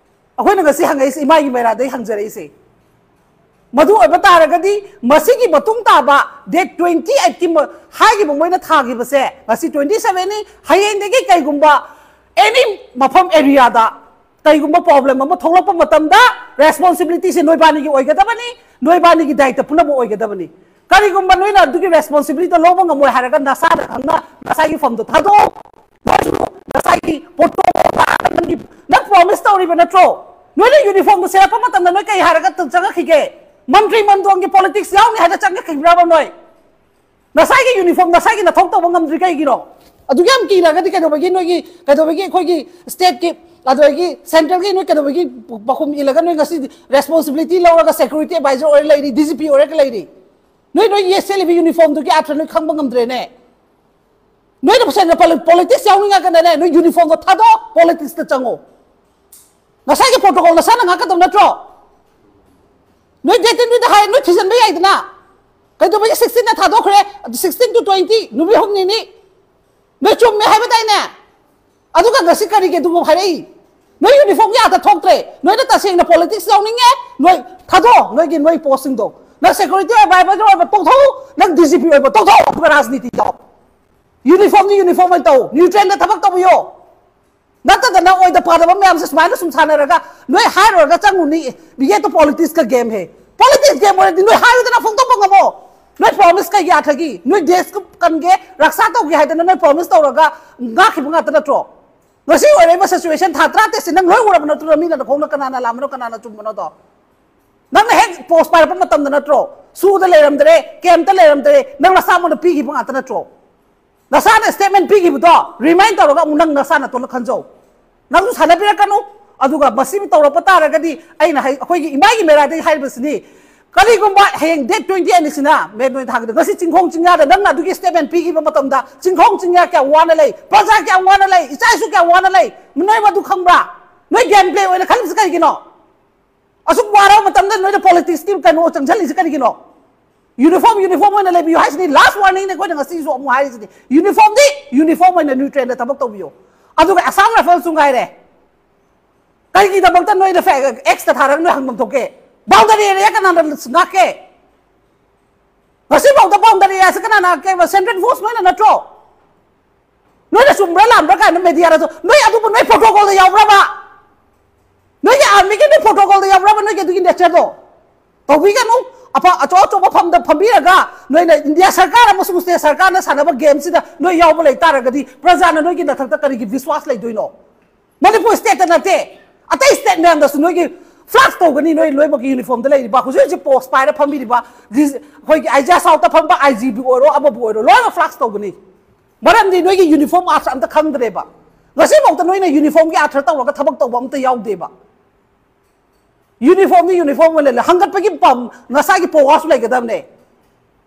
ꯑꯩꯈꯣꯏꯅ ꯉꯁꯤ ꯍꯪꯉꯛꯏꯁꯦ, ꯏꯃꯥꯒꯤ ꯃꯩꯔꯥꯗꯩ ꯍꯪꯖꯔꯛꯏꯁꯦ꯫ ꯃꯗꯨ ꯑꯣꯏꯕ ꯇꯥꯔꯒꯗꯤ ꯃꯁꯤꯒꯤ ꯃꯇꯨꯡ ꯇꯥꯕ ꯗꯦꯠ ꯇ꯭ꯋꯦꯟꯇꯤ ꯑꯩꯠꯀꯤ ꯃ-, ꯍꯥꯏꯈꯤꯕ ꯃꯣꯏꯅ ꯊꯥꯈꯤꯕꯁꯦ, ꯉꯁꯤ ꯇ꯭ꯋꯦꯟꯇꯤ ꯁꯚꯦꯟꯅꯤ, ꯍꯌꯦꯡꯗꯒꯤ ꯀꯩꯒꯨꯝꯕ ꯑꯦꯅꯤ ꯃꯐꯝ ꯑꯦꯔꯤꯌꯥꯗ ꯀꯩꯒꯨꯝꯕ ꯄ꯭ꯔꯣꯕ꯭ꯂꯦꯝ ꯑꯃ ꯊꯣꯛꯂꯛꯄ ꯃꯇꯝꯗ ꯔꯦꯁꯄꯣꯟꯁꯤꯕꯤꯂꯤꯇꯤꯁꯦ ꯅꯣꯏꯕꯥꯅꯤꯒꯤ ꯑꯣꯏꯒꯗꯕꯅꯤ, ꯅꯣꯏꯕꯥꯅꯤꯒꯤ ꯗꯥꯏꯇ ꯄꯨꯝꯅꯃꯛ ꯑꯣꯏꯒꯗꯕꯅꯤ꯫ ꯀꯔꯤꯒꯨꯝꯕ ꯅꯣꯏꯅ ꯑꯗꯨꯒꯤ ꯔꯦꯁꯄꯣꯟꯁꯤꯕꯤꯂꯤꯇꯤꯗꯣ ꯂꯧꯕ ꯉꯝꯃꯣꯏ ꯍꯥꯏꯔꯒ ꯅꯁꯥꯅ ꯈꯪꯅ ꯉꯁꯥꯏꯒꯤ ꯐꯝꯗꯣ ꯊꯥꯗꯣꯛꯑꯣ꯫ ꯅꯣꯏꯁꯨ ꯉꯁꯥꯏꯒꯤ ꯄꯣꯠꯇꯣ ꯅꯪꯒꯤ, ꯅꯪ ꯄ꯭ꯔꯣꯃꯤꯁ ꯇꯧꯔꯤꯕ ꯅꯠꯇ꯭ꯔꯣ? ꯅꯣꯏꯅ ꯌꯨꯅꯤꯐꯣꯔꯝꯗꯣ ꯁꯦꯠꯂꯛꯄ ꯃꯇꯝꯗ ꯅꯣꯏ ꯀꯩ ꯍꯥꯏꯔꯒ ꯆꯪꯉꯛꯈꯤꯒꯦ? ꯃꯟꯇ꯭ꯔꯤ ꯃꯟꯗꯣꯟꯒꯤ ꯄꯣꯂꯤꯇꯤꯛꯁ ꯌꯥꯎꯅꯤ ꯍꯥꯏꯅ ꯆꯪꯉꯛꯈꯤꯕ꯭ꯔꯕ ꯅꯣꯏ? ꯉꯁꯥꯏꯒꯤ ꯌꯨꯅꯤꯐꯣꯔꯝ ꯉꯁꯥꯏꯒꯤ ꯅꯊꯧ ꯇꯧꯕ ꯉꯝꯗ꯭ꯔꯤ ꯀꯩꯒꯤꯅꯣ? ꯑꯗꯨꯛ ꯌꯥꯝ ꯀꯤꯔꯒꯗꯤ ꯀꯩꯗꯧꯕꯒꯤ ꯅꯣꯏꯒꯤ, ꯀꯩꯗꯧꯕꯒꯤ ꯑꯩꯈꯣꯏꯒꯤ ꯁ꯭ꯇꯦꯠꯀꯤ ꯑꯗꯨꯗꯒꯤ ꯁꯦꯟꯇ꯭ꯔꯦꯜꯒꯤ ꯅꯣꯏ ꯀꯩꯗꯧꯕꯒꯤ ꯄꯥꯎꯈꯨꯝ ꯏꯜꯂꯒ ꯅꯣꯏ ꯉꯁꯤ ꯔꯦꯁꯄꯣꯟꯁꯤꯕꯤꯂꯤꯇꯤ ꯂꯧꯔꯒ ꯁꯦꯀ꯭ꯌꯨꯔꯤꯇꯤ ꯑꯦꯗꯚꯥꯏꯖꯔ ꯑꯣꯏꯔ ꯂꯩꯔꯤ, ꯗꯤ ꯖꯤ ꯄꯤ ꯑꯣꯏꯔꯒ ꯂꯩꯔꯤ? ꯅꯣꯏ ꯅꯣꯏ ꯌꯦ ꯁꯦꯠꯂꯤꯕ ꯌꯨꯅꯤꯐꯣꯔꯝꯗꯨꯒꯤ ꯑꯥꯔꯊ ꯅꯣꯏ ꯈꯪꯕ ꯉꯝꯗ꯭ꯔꯦꯅꯦ꯫ ꯅꯣꯏꯅ ꯇꯁꯦꯡꯅ ꯄꯣꯂꯤꯇꯤꯛꯁ ꯌꯥꯎꯅꯤꯡꯉꯒꯅꯅꯦ, ꯅꯣꯏ ꯌꯨꯅꯤꯐꯣꯔꯝꯗꯣ ꯊꯥꯗꯣꯛꯑꯣ, ꯄꯣꯂꯤꯇꯤꯛꯁꯇ ꯆꯪꯉꯣ꯫ ꯅꯁꯥꯒꯤ ꯄ꯭ꯔꯣꯇꯣꯀꯣꯜ ꯅꯁꯥꯅ ꯉꯥꯛꯀꯗꯧ ꯅꯠꯇ꯭ꯔꯣ? ꯅꯣꯏ ꯗꯦꯠ ꯇꯦꯟꯗꯨꯗ ꯍꯥꯏ, ꯅꯣꯏ ꯊꯤꯖꯤꯟꯕ ꯌꯥꯏꯗꯅ꯫ ꯀꯩꯗꯧꯕꯒꯤ ꯁꯤꯛꯁꯇꯤꯟꯗ ꯊꯥꯗꯣꯛꯈ꯭ꯔꯦ? ꯁꯤꯛꯁꯇꯤꯟ ꯇꯨ ꯇ꯭ꯋꯦꯟꯇꯤ, ꯅꯨꯃꯤꯠ ꯍꯨꯝꯅꯤꯅꯤ꯫ ꯅꯣꯏ ꯆꯨꯝꯃꯦ ꯍꯥꯏꯕ ꯇꯥꯏꯅꯦ꯫ ꯑꯗꯨꯒ ꯉꯁꯤ ꯀꯔꯤꯒꯤ ꯑꯗꯨꯒꯨꯝ ꯍꯥꯏꯔꯛꯏ? ꯅꯣꯏ ꯌꯨꯅꯤꯐꯣꯔꯝꯒꯤ ꯑꯥꯗ ꯊꯣꯛꯇ꯭ꯔꯦ꯫ ꯅꯣꯏꯅ ꯇꯁꯦꯡꯅ ꯄꯣꯂꯤꯇꯤꯛꯁ ꯌꯥꯎꯅꯤꯡꯉꯦ, ꯅꯣꯏ ꯊꯥꯗꯣꯛꯑꯣ ꯅꯣꯏꯒꯤ, ꯅꯣꯏ ꯄꯣꯁꯁꯤꯡꯗꯣ꯫ ꯅꯪ ꯁꯦꯀ꯭ꯌꯨꯔꯤꯇꯤ ꯑꯦꯗꯚꯥꯏꯖꯔ ꯑꯣꯏꯕ ꯇꯣꯛꯊꯣꯛꯎ, ꯅꯪ ꯗꯤ ꯖꯤ ꯄꯤ ꯑꯣꯏꯕ ꯇꯣꯛꯊꯣꯛꯎ, ꯑꯗꯨꯒ ꯔꯥꯖꯅꯤꯇꯤ ꯇꯧ꯫ ꯌꯨꯅꯤꯐꯣꯔꯝꯗꯤ ꯌꯨꯅꯤꯐꯣꯔꯝ ꯑꯣꯏꯅ ꯇꯧ, ꯅ꯭ꯌꯨꯇ꯭ꯔꯦꯟꯗ ꯊꯕꯛ ꯇꯧꯕꯤꯌꯣ꯫ ꯅꯠꯇꯗꯅ ꯑꯣꯏꯗ ꯄꯥꯗꯕ ꯃꯌꯥꯝꯁꯦ ꯁꯨꯃꯥꯏꯅ ꯁꯨꯝ ꯁꯥꯟꯅꯔꯒ ꯅꯣꯏ ꯍꯥꯏꯔꯨꯔꯒ ꯆꯪꯉꯨꯅꯤ꯫ ꯕꯤꯌꯦꯠꯇꯣ ꯄꯣꯂꯤꯇꯤꯛꯁꯀ ꯒꯦꯝ ꯍꯦ꯫ ꯄꯣꯂꯤꯇꯤꯛꯁ ꯒꯦꯝ ꯑꯣꯏꯔꯗꯤ ꯅꯣꯏ ꯍꯥꯏꯌꯨꯗꯅ ꯐꯣꯡꯗꯣꯛꯄ ꯉꯝꯃꯣ꯫ ꯅꯣꯏ ꯄ꯭ꯔꯣꯃꯤꯁ ꯀꯩꯒꯤ ꯑꯥꯊꯒꯤ? ꯅꯣꯏ ꯗꯦꯁ ꯀꯟꯒꯦ, ꯔꯛꯁꯥ ꯇꯧꯒꯦ ꯍꯥꯏꯗꯅ ꯅꯣꯏ ꯄ꯭ꯔꯣꯃꯤꯁ ꯇꯧꯔꯒ ꯉꯥꯛꯈꯤꯕ ꯉꯥꯛꯇ ꯅꯠꯇ꯭ꯔꯣ? ꯉꯁꯤ ꯑꯣꯏꯔꯛꯏꯕ ꯁꯤꯆꯨꯋꯦꯁꯟ ꯊꯥ ꯇꯔꯥꯇꯔꯦꯠꯁꯦ ꯅꯪ ꯂꯣꯏ ꯎꯔꯕ ꯅꯠꯇ꯭ꯔꯣ? ꯃꯤꯅ ꯅꯈꯣꯡꯅ ꯀꯅꯥꯅ ꯂꯥꯝꯕꯅꯣ, ꯀꯅꯥꯅ ꯆꯨꯝꯕꯅꯣꯗꯣ? ꯅꯪꯅ ꯍꯦꯛ ꯄꯣꯁ ꯄꯥꯏꯔꯛꯄ ꯃꯇꯝꯗ ꯅꯠꯇ꯭ꯔꯣ? ꯁꯨꯗ ꯂꯩꯔꯝꯗ꯭ꯔꯦ, ꯀꯩꯝꯇ ꯂꯩꯔꯝꯗ꯭ꯔꯦ, ꯅꯪ ꯅꯁꯥꯃꯛꯅ ꯄꯤꯈꯤꯕ ꯉꯥꯛꯇ ꯅꯠꯇ꯭ꯔꯣ? ꯅꯁꯥꯅ ꯁ꯭ꯇꯦꯠꯃꯦꯟ ꯄꯤꯈꯤꯕꯗꯣ ꯔꯤꯃꯥꯏꯟ ꯇꯧꯔꯒ ꯑꯃꯨꯛ ꯅꯪ ꯅꯁꯥ ꯅꯇꯣꯟꯗ ꯈꯟꯖꯧ꯫ ꯅꯪꯁꯨ ꯁꯥꯟꯅꯕꯤꯔꯛꯀꯅꯨ꯫ ꯑꯗꯨꯒ ꯃꯁꯤꯃ ꯇꯧꯔꯛꯄ ꯇꯥꯔꯒꯗꯤ ꯑꯩꯅ ꯍꯥꯏ, ꯑꯩꯈꯣꯏꯒꯤ ꯏꯃꯥꯒꯤ ꯃꯦꯔꯥꯗꯒꯤ ꯍꯥꯏꯔꯤꯕꯁꯤꯅꯤ, ꯀꯔꯤꯒꯨꯝꯕ ꯍꯌꯦꯡ ꯗꯦꯠ ꯇ꯭ꯋꯦꯟꯇꯤ ꯑꯅꯤꯁꯤꯅ, ꯃꯦ ꯇ꯭ꯋꯦꯟꯇꯤ ꯊꯥꯒꯤꯗ, ꯉꯁꯤ ꯆꯤꯡꯈꯣꯡ ꯆꯤꯡꯌꯥꯗ ꯅꯪꯅ ꯑꯗꯨꯒꯤ ꯁ꯭ꯇꯦꯠꯃꯦꯟ ꯄꯤꯈꯤꯕ ꯃꯇꯝꯗ ꯆꯤꯡꯈꯣꯡ ꯆꯤꯡꯌꯥ ꯀꯌꯥꯝ ꯋꯥꯅ ꯂꯩ, ꯄ꯭ꯔꯖꯥ ꯀꯌꯥꯝ ꯋꯥꯅ ꯂꯩ, ꯏꯆꯥ ꯏꯁꯨ ꯀꯌꯥꯝ ꯋꯥꯅ ꯂꯩ, ꯅꯣꯏ ꯃꯗꯨ ꯈꯪꯕ꯭ꯔꯥ? ꯅꯣꯏ ꯒꯦꯝ ꯄ꯭ꯂꯦ ꯑꯣꯏꯅ ꯈꯜꯂꯤꯁꯤ ꯀꯩꯒꯤꯅꯣ? ꯑꯁꯨꯛ ꯋꯥꯔꯕ ꯃꯇꯝꯗ ꯅꯣꯏꯅ ꯄꯣꯂꯤꯇꯤꯛꯁꯀꯤ ꯀꯩꯅꯣ ꯆꯪꯁꯤꯜꯂꯤꯁꯤ ꯀꯔꯤꯒꯤꯅꯣ? ꯌꯨꯅꯤꯐꯣꯔꯝ, ꯌꯨꯅꯤꯐꯣꯔꯝ ꯑꯣꯏꯅ ꯂꯩꯕꯤꯌꯨ ꯍꯥꯏꯁꯤꯅꯤ꯫ ꯂꯥꯁ ꯋꯥꯔꯅꯤꯡꯅꯦ ꯑꯩꯈꯣꯏꯅ ꯉꯁꯤꯁꯨ ꯑꯃꯨꯛ ꯍꯥꯏꯔꯤꯁꯤꯅꯤ꯫ ꯌꯨꯅꯤꯐꯣꯔꯝꯗꯤ ꯌꯨꯅꯤꯐꯣꯔꯝ ꯑꯣꯏꯅ ꯅ꯭ꯌꯨꯇ꯭ꯔꯦꯟꯗ ꯊꯕꯛ ꯇꯧꯕꯤꯌꯨ꯫ ꯑꯗꯨꯒ ꯑꯁꯥꯝ ꯔꯥꯏꯐꯜꯁꯨ ꯉꯥꯏꯔꯦ, ꯀꯔꯤꯒꯤꯗꯃꯛꯇ ꯅꯣꯏꯅ ꯐꯦ-, ꯑꯦꯛꯁꯇ ꯊꯥꯔꯒ ꯅꯣꯏ ꯍꯪꯐꯝ ꯊꯣꯛꯀꯦ? ꯕꯥꯎꯟꯗꯔꯤ ꯑꯦꯔꯤꯌꯥ ꯀꯅꯥꯅ ꯉꯥꯛꯀꯦ? ꯉꯁꯤꯐꯥꯎꯗ ꯕꯥꯎꯟꯗꯔꯤ ꯑꯦꯔꯤꯌꯥꯁꯤ ꯀꯅꯥꯅ ꯉꯥꯛꯀꯦ? ꯁꯦꯟꯇ꯭ꯔꯦꯜ ꯐꯣꯔꯁ ꯅꯣꯏꯅ ꯅꯠꯇ꯭ꯔꯣ? ꯅꯣꯏꯅ ꯆꯨꯝꯕ꯭ꯔꯥ ꯂꯥꯟꯕ꯭ꯔꯥ ꯀꯥꯏꯅ ꯃꯦꯗꯤꯌꯥꯗꯁꯨ, ꯅꯣꯏ ꯑꯗꯨꯕꯨ ꯅꯣꯏ ꯄ꯭ꯔꯣꯇꯣꯀꯣꯜꯗ ꯌꯥꯎꯕ꯭ꯔꯕ? ꯅꯣꯏꯒꯤ ꯑꯥꯔꯃꯤꯒꯤ ꯅꯣꯏ ꯄ꯭ꯔꯣꯇꯣꯀꯣꯜꯗ ꯌꯥꯎꯕ꯭ꯔꯕ ꯅꯣꯏꯒꯤ ꯑꯗꯨꯒꯤ ꯅꯦꯆꯔꯗꯣ? ꯇꯧꯕꯤꯒꯅꯨ꯫ ꯑꯐ-, ꯑꯆꯧ ꯑꯆꯧꯕ ꯐꯝꯗ ꯐꯝꯕꯤꯔꯒ ꯅꯣꯏꯅ ꯏꯟꯗꯤꯌꯥ ꯁꯔꯀꯥꯔ ꯑꯃꯁꯨꯡ ꯁ꯭ꯇꯦꯠ ꯁꯔꯀꯥꯔꯅ ꯁꯥꯟꯅꯕ ꯒꯦꯝꯁꯤꯗ ꯅꯣꯏ ꯌꯥꯎꯕ ꯂꯩ ꯇꯥꯔꯒꯗꯤ ꯄ꯭ꯔꯖꯥꯅ ꯅꯣꯏꯒꯤ ꯅꯊꯛꯇ ꯀꯔꯤꯒꯤ ꯕꯤꯁ꯭ꯋꯥꯁ ꯂꯩꯗꯣꯏꯅꯣ? ꯃꯅꯤꯄꯨꯔ ꯁ꯭ꯇꯦꯠꯇ ꯅꯠꯇꯦ, ꯑꯇꯩ ꯁ꯭ꯇꯦꯠ ꯃꯌꯥꯝꯗꯁꯨ ꯅꯣꯏꯒꯤ ꯐ꯭ꯂꯥꯛꯁ ꯇꯧꯒꯅꯤ꯫ ꯅꯣꯏ ꯂꯣꯏꯅꯃꯛꯀꯤ ꯌꯨꯅꯤꯐꯣꯔꯝꯗ ꯂꯩꯔꯤꯕ ꯍꯧꯖꯤꯛ ꯍꯧꯖꯤꯛ ꯄꯣꯁ ꯄꯥꯏꯔ ꯐꯝꯕꯤꯔꯤꯕ ꯗꯤ-, ꯑꯩꯈꯣꯏꯒꯤ ꯑꯥꯏꯖꯤ ꯑꯁꯥꯎꯠꯇ ꯐꯝꯕ ꯑꯥꯏ ꯖꯤ ꯕꯤ ꯑꯣꯏꯔꯣ, ꯑꯃꯕꯨ ꯑꯣꯏꯔꯣ, ꯂꯣꯏꯅꯃꯛ ꯐ꯭ꯂꯥꯛꯁ ꯇꯧꯒꯅꯤ꯫ ꯃꯔꯝꯗꯤ ꯅꯣꯏꯒꯤ ꯌꯨꯅꯤꯐꯣꯔꯝ ꯑꯥꯔꯠꯁ ꯑꯝꯇ ꯈꯪꯗ꯭ꯔꯦꯕ꯫ ꯉꯁꯤꯐꯥꯎꯗ ꯅꯣꯏꯅ ꯌꯨꯅꯤꯐꯣꯔꯝꯒꯤ ꯑꯥꯊꯔ ꯇꯧꯔꯒ ꯊꯕꯛ ꯇꯧꯕ ꯑꯝꯇ ꯌꯥꯎꯗꯦꯕ꯫ ꯌꯨꯅꯤꯐꯣꯔꯝꯗꯤ ꯌꯨꯅꯤꯐꯣꯔꯝ ꯑꯣꯏꯅ ꯂꯩ, ꯍꯪꯒꯠꯄꯒꯤ ꯄꯝ ꯉꯁꯥꯏꯒꯤ ꯄꯣꯋꯥꯁꯨ ꯂꯩꯒꯗꯕꯅꯦ꯫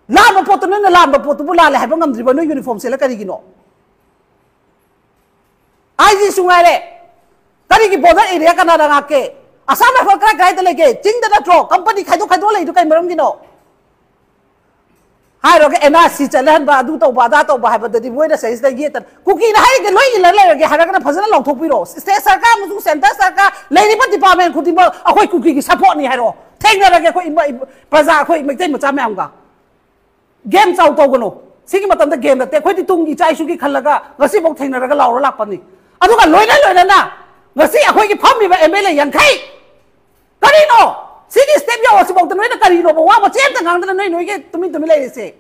ꯂꯥꯟꯕ ꯄꯣꯠꯇꯣ ꯅꯣꯏꯅ ꯂꯥꯟꯕ ꯄꯣꯠꯇꯨꯕꯨ ꯂꯥꯜꯂꯦ ꯍꯥꯏꯕ ꯉꯝꯗ꯭ꯔꯤꯕ ꯅꯣꯏ ꯌꯨꯅꯤꯐꯣꯔꯝ ꯁꯦꯠꯂ ꯀꯔꯤꯒꯤꯅꯣ? ꯑꯥꯏ ꯖꯤꯁꯨ ꯉꯥꯏꯔꯦ, ꯀꯔꯤꯒꯤ ꯕꯣꯔꯗꯔ ꯑꯦꯔꯤꯌꯥ ꯀꯅꯥꯅ ꯉꯥꯛꯀꯦ? ꯑꯁꯥꯝ ꯔꯥꯏꯐꯜ ꯀꯔꯥꯏ ꯀꯔꯥꯏꯗ ꯂꯩꯒꯦ? ꯆꯤꯡꯗ ꯅꯠꯇ꯭ꯔꯣ? ꯀꯝꯄꯅꯤ ꯈꯥꯏꯗꯣꯛ ꯈꯥꯏꯗꯣꯛ ꯂꯩꯗꯨ ꯀꯩ ꯃꯔꯝꯒꯤꯅꯣ? ꯍꯥꯏꯔꯨꯔꯒ ꯑꯦꯟ ꯑꯥꯔ ꯁꯤ ꯆꯠꯍꯟꯕ, ꯑꯗꯨ ꯇꯧꯕ, ꯑꯗꯥ ꯇꯧꯕ ꯍꯥꯏꯕꯗꯗꯤ ꯃꯣꯏꯅ ꯁꯤꯗꯩꯁꯤꯗ ꯌꯦꯠꯇꯅ ꯀꯨꯀꯤꯅ ꯍꯥꯏꯔꯤꯒꯦ ꯂꯣꯏ ꯏꯜꯂ ꯂꯩꯔꯒꯦ ꯍꯥꯏꯔꯒꯅ ꯐꯖꯅ ꯂꯥꯎꯊꯣꯛꯄꯤꯔꯣ꯫ ꯁ꯭ꯇꯦꯠ ꯁꯔꯀꯥꯔ ꯑꯃꯁꯨꯡ ꯁꯦꯟꯇꯔ ꯁꯔꯀꯥꯔ ꯂꯩꯔꯤꯕ ꯗꯤꯄꯥꯔꯠꯃꯦꯟ ꯈꯨꯗꯤꯡꯃꯛ ꯑꯩꯈꯣꯏ ꯀꯨꯀꯤꯒꯤ ꯁꯞꯄꯣꯔꯠꯅꯤ ꯍꯥꯏꯔꯣ꯫ ꯊꯦꯡꯅꯔꯒꯦ ꯑꯩꯈꯣꯏ ꯏꯃꯥ-, ꯏ-, ꯄ꯭ꯔꯖꯥ, ꯑꯩꯈꯣꯏ ꯃꯩꯇꯩ ꯃꯆꯥ ꯃꯌꯥꯝꯒ ꯒꯦꯝ ꯆꯥꯎ ꯇꯧꯒꯅꯨ꯫ ꯁꯤꯒꯤ ꯃꯇꯝꯗ ꯒꯦꯝ ꯅꯠꯇꯦ, ꯑꯩꯈꯣꯏꯗꯤ ꯇꯨꯡꯒꯤ ꯏꯆꯥ ꯏꯁꯨꯒꯤ ꯈꯜꯂꯒ ꯉꯁꯤꯐꯥꯎ ꯊꯦꯡꯅꯔꯒ ꯂꯥꯎꯔ ꯂꯥꯛꯄꯅꯤ꯫ ꯑꯗꯨꯒ ꯂꯣꯏꯅ ꯂꯣꯏꯅꯅ ꯉꯁꯤ ꯑꯩꯈꯣꯏꯒꯤ ꯐꯝꯃꯤꯕ ꯑꯦꯝ ꯑꯦꯜ ꯑꯦ ꯌꯥꯡꯈꯩ, ꯀꯔꯤꯅꯣ? ꯁꯤꯒꯤ ꯁ꯭ꯇꯦꯞ ꯌꯧꯔꯁꯤꯐꯥꯎꯗ ꯅꯣꯏꯅ ꯀꯔꯤꯅꯣꯕ ꯋꯥ ꯃꯆꯦꯠ ꯑꯝꯇ ꯉꯥꯡꯗꯅ ꯅꯣꯏ ꯅꯣꯏꯒꯤ ꯇꯨꯃꯤꯟ ꯇꯨꯃꯤꯟ ꯂꯩꯔꯤꯁꯦ?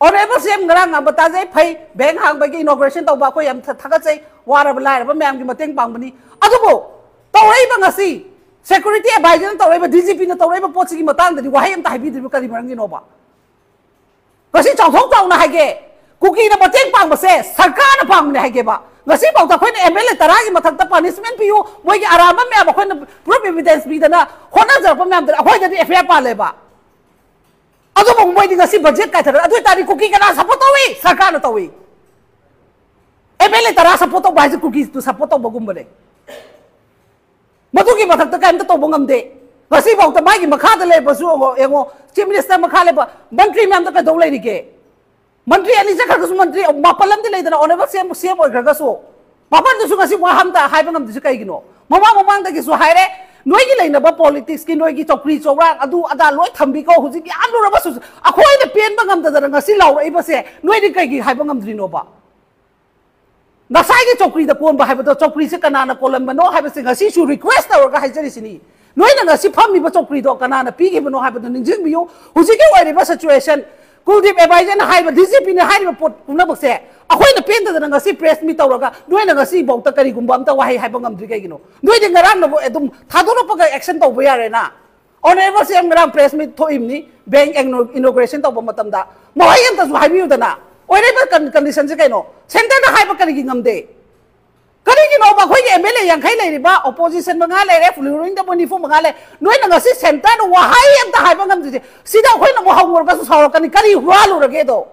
ꯑꯣꯅꯔꯦꯕꯜ ꯁꯤ ꯑꯦꯝ ꯉꯔꯥꯡ ꯉꯥꯡꯕ ꯇꯥꯖꯩ, ꯐꯩ, ꯕꯦꯡ ꯍꯥꯡꯕꯒꯤ ꯏꯅꯣꯒ꯭ꯔꯦꯁꯟ ꯇꯧꯕ ꯑꯩꯈꯣꯏ ꯌꯥꯝ ꯊ-, ꯊꯥꯒꯠꯆꯩ, ꯋꯥꯔꯕ ꯂꯥꯏꯔꯕ ꯃꯌꯥꯝꯒꯤ ꯃꯇꯦꯡ ꯄꯥꯡꯕꯅꯤ꯫ ꯑꯗꯨꯕꯨ ꯇꯧꯔꯛꯏꯕ ꯉꯁꯤ ꯁꯦꯀ꯭ꯌꯨꯔꯤꯇꯤ ꯑꯦꯗꯚꯥꯏꯖꯔꯅ ꯇꯧꯔꯛꯏꯕ, ꯗꯤ ꯖꯤ ꯄꯤꯅ ꯇꯧꯔꯛꯏꯕ ꯄꯣꯠꯁꯤꯒꯤ ꯃꯇꯥꯡꯗꯗꯤ ꯋꯥꯍꯩ ꯑꯝꯇ ꯍꯥꯏꯕꯤꯗ꯭ꯔꯤꯕ ꯀꯔꯤ ꯃꯔꯝꯒꯤꯅꯣꯕ? ꯉꯁꯤ ꯆꯥꯎꯊꯣꯛ ꯆꯥꯎꯅ ꯍꯥꯏꯒꯦ, ꯀꯨꯀꯤꯅ ꯃꯇꯦꯡ ꯄꯥꯡꯕꯁꯦ ꯁꯔꯀꯥꯔꯅ ꯄꯥꯡꯕꯅꯦ ꯍꯥꯏꯒꯦꯕ꯫ ꯉꯁꯤꯐꯥꯎꯗ ꯑꯩꯈꯣꯏꯅ ꯑꯦꯝ ꯑꯦꯜ ꯑꯦ ꯇꯔꯥꯒꯤ ꯃꯊꯛꯇ ꯄꯅꯤꯁꯃꯦꯟ ꯄꯤꯌꯨ, ꯃꯣꯏꯒꯤ ꯑꯔꯥꯟꯕ ꯃꯌꯥꯝ ꯑꯩꯈꯣꯏꯅ ꯄ꯭ꯔꯨꯐ ꯑꯦꯚꯤꯗꯦꯟꯁ ꯄꯤꯗꯅ ꯍꯣꯠꯅꯖꯔꯛꯄ ꯃꯌꯥꯝꯗꯨꯅ ꯑꯩꯈꯣꯏꯗꯗꯤ ꯑꯦꯐ ꯑꯥꯏ ꯑꯥꯔ ꯄꯥꯜꯂꯦꯕ꯫ ꯑꯗꯨꯕꯨ ꯃꯣꯏꯗꯤ ꯉꯁꯤ ꯕꯖꯦꯠ ꯀꯥꯏꯊꯔꯛ, ꯑꯗꯨ ꯑꯣꯏꯇꯥꯔꯗꯤ ꯀꯨꯀꯤ ꯀꯅꯥ ꯁꯞꯄꯣꯔꯠ ꯇꯧꯏ? ꯁꯔꯀꯥꯔꯅ ꯇꯧꯏ꯫ ꯑꯦꯝ ꯑꯦꯜ ꯑꯦ ꯇꯔꯥ ꯁꯞꯄꯣꯔꯠ ꯇꯧꯕ ꯍꯥꯏꯁꯦ ꯀꯨꯀꯤꯗꯨ ꯁꯞꯄꯣꯔꯠ ꯇꯧꯕꯒꯨꯝꯕꯅꯦ꯫ ꯃꯗꯨꯒꯤ ꯃꯊꯛꯇ ꯀꯔꯤꯝꯇ ꯇꯧꯕ ꯉꯝꯗꯦ꯫ ꯉꯁꯤꯐꯥꯎꯗ ꯃꯥꯒꯤ ꯃꯈꯥꯗ ꯂꯩꯕꯁꯨ ꯌꯦꯡꯉꯣ, ꯌꯦꯡꯉꯣ, ꯆꯤꯐ ꯃꯤꯅꯤꯁꯇꯔ ꯃꯈꯥ ꯂꯩꯕ ꯃꯟꯇ꯭ꯔꯤ ꯃꯌꯥꯝꯗ ꯀꯩꯗꯧ ꯂꯩꯔꯤꯒꯦ? ꯃꯟꯇ꯭ꯔꯤ ꯑꯅꯤ ꯆꯠꯈ꯭ꯔꯒꯁꯨ ꯃꯟꯇ꯭ꯔꯤ ꯃꯥꯄꯜ ꯑꯃꯗꯤ ꯂꯩꯗꯅ, ꯑꯣꯅꯔꯦꯕꯜ ꯁꯤ ꯑꯦꯝ, ꯁꯤ ꯑꯦꯝ ꯑꯣꯏꯈ꯭ꯔꯒꯁꯨ ꯃꯥꯄꯜꯗꯨꯁꯨ ꯉꯁꯤ ꯋꯥ ꯑꯝꯇ ꯍꯥꯏꯕ ꯉꯝꯗ꯭ꯔꯤꯁꯦ ꯀꯩꯒꯤꯅꯣ? ꯃꯃꯥꯡ ꯃꯃꯥꯡꯗꯒꯤꯁꯨ ꯍꯥꯏꯔꯦ, ꯅꯣꯏꯒꯤ ꯂꯩꯅꯕ ꯄꯣꯂꯤꯇꯤꯛꯁꯀꯤ ꯅꯣꯏꯒꯤ ꯆꯧꯀ꯭ꯔꯤ ꯆꯧꯔꯥꯡ ꯑꯗꯨ ꯑꯗꯥ ꯂꯣꯏ ꯊꯝꯕꯤꯀꯣ, ꯍꯧꯖꯤꯛ ꯌꯥꯝ ꯂꯨꯔꯕ ꯁꯨ-, ꯑꯩꯈꯣꯏꯅ ꯄꯦꯟꯕ ꯉꯝꯗꯗꯅ ꯉꯁꯤ ꯂꯥꯎꯔꯛꯏꯕꯁꯦ ꯅꯣꯏꯗꯤ ꯀꯩꯒꯤ ꯍꯥꯏꯕ ꯉꯝꯗ꯭ꯔꯤꯅꯣꯕ? ꯉꯁꯥꯏꯒꯤ ꯆꯧꯀ꯭ꯔꯤꯗ ꯀꯣꯟꯕ ꯍꯥꯏꯕꯗꯣ, ꯆꯧꯀ꯭ꯔꯤꯁꯦ ꯀꯅꯥꯅ ꯀꯣꯜꯂꯝꯕꯅꯣ ꯍꯥꯏꯕꯁꯦ ꯉꯁꯤꯁꯨ ꯔꯤꯀ꯭ꯋꯦꯁ ꯇꯧꯔꯒ ꯍꯥꯏꯖꯔꯤꯁꯤꯅꯤ꯫ ꯅꯣꯏꯅ ꯉꯁꯤ ꯐꯝꯃꯤꯕ ꯆꯧꯀ꯭ꯔꯤꯗꯣ ꯀꯅꯥꯅ ꯄꯤꯈꯤꯕꯅꯣ ꯍꯥꯏꯕꯗꯣ ꯅꯤꯡꯁꯤꯡꯕꯤꯌꯨ꯫ ꯍꯧꯖꯤꯛꯀꯤ ꯑꯣꯏꯔꯤꯕ ꯁꯤꯆꯨꯋꯦꯁꯟ, ꯀꯨꯜꯗꯤꯞ ꯑꯦꯗꯚꯥꯏꯖꯔꯅ ꯍꯥꯏꯔꯤꯕ, ꯗꯤ ꯖꯤ ꯄꯤꯅ ꯍꯥꯏꯔꯤꯕ ꯄꯣꯠ ꯄꯨꯝꯅꯃꯛꯁꯦ ꯑꯩꯈꯣꯏꯅ ꯄꯦꯟꯗꯗꯅ ꯉꯁꯤ ꯄ꯭ꯔꯦꯁ ꯃꯤꯠ ꯇꯧꯔꯒ ꯅꯣꯏꯅ ꯉꯁꯤꯐꯥꯎꯗ ꯀꯔꯤꯒꯨꯝꯕ ꯑꯝꯇ ꯋꯥꯍꯩ ꯍꯥꯏꯕ ꯉꯝꯗ꯭ꯔꯤ ꯀꯩꯒꯤꯅꯣ? ꯅꯣꯏꯗꯤ ꯉꯔꯥꯡꯅꯕꯨ ꯑꯗꯨꯝ ꯊꯥꯗꯣꯔꯛꯄꯒ ꯑꯦꯛꯁꯟ ꯇꯧꯕ ꯌꯥꯔꯦꯅ꯫ ꯑꯣꯅꯔꯦꯕꯜ ꯁꯤ ꯑꯦꯝ ꯉꯔꯥꯡ ꯄ꯭ꯔꯦꯁ ꯃꯤꯠ ꯊꯣꯛꯏꯕꯅꯤ, ꯕꯦꯡ ꯏꯅꯣꯒ꯭ꯔꯦꯁꯟ ꯇꯧꯕ ꯃꯇꯝꯗ꯫ ꯃꯍꯩ ꯑꯝꯇꯁꯨ ꯍꯥꯏꯕꯤꯌꯨꯗꯅ, ꯑꯣꯏꯔꯤꯕ ꯀꯟ-, ꯀꯟꯗꯤꯁꯟꯁꯦ ꯀꯩꯅꯣ? ꯁꯦꯟꯇꯔꯗ ꯍꯥꯏꯕ ꯀꯔꯤꯒꯤ ꯉꯝꯗꯦ? ꯀꯔꯤꯒꯤꯅꯣꯕ ꯑꯩꯈꯣꯏꯒꯤ M L A ꯌꯥꯡꯈꯩ ꯂꯩꯔꯤꯕ, opposition ꯃꯉꯥ ꯂꯩꯔꯦ, ruling ꯗ ꯃꯣꯏ ꯅꯤꯐꯨ ꯃꯉꯥ ꯂꯩ, ꯅꯣꯏꯅ ꯉꯁꯤ centre ꯗ ꯋꯥꯍꯩ ꯑꯝꯇ ꯍꯥꯏꯕ ꯉꯝꯗ꯭ꯔꯤꯁꯦ? ꯁꯤꯗ ꯑꯩꯈꯣꯏꯅ ꯑꯃꯨꯛ ꯍꯧꯔꯨꯔꯒꯁꯨ ꯁꯥꯎꯔꯛꯀꯅꯤ꯫ ꯀꯔꯤ ꯍꯨꯔꯥꯜꯂꯨꯔꯒꯦꯗꯣ?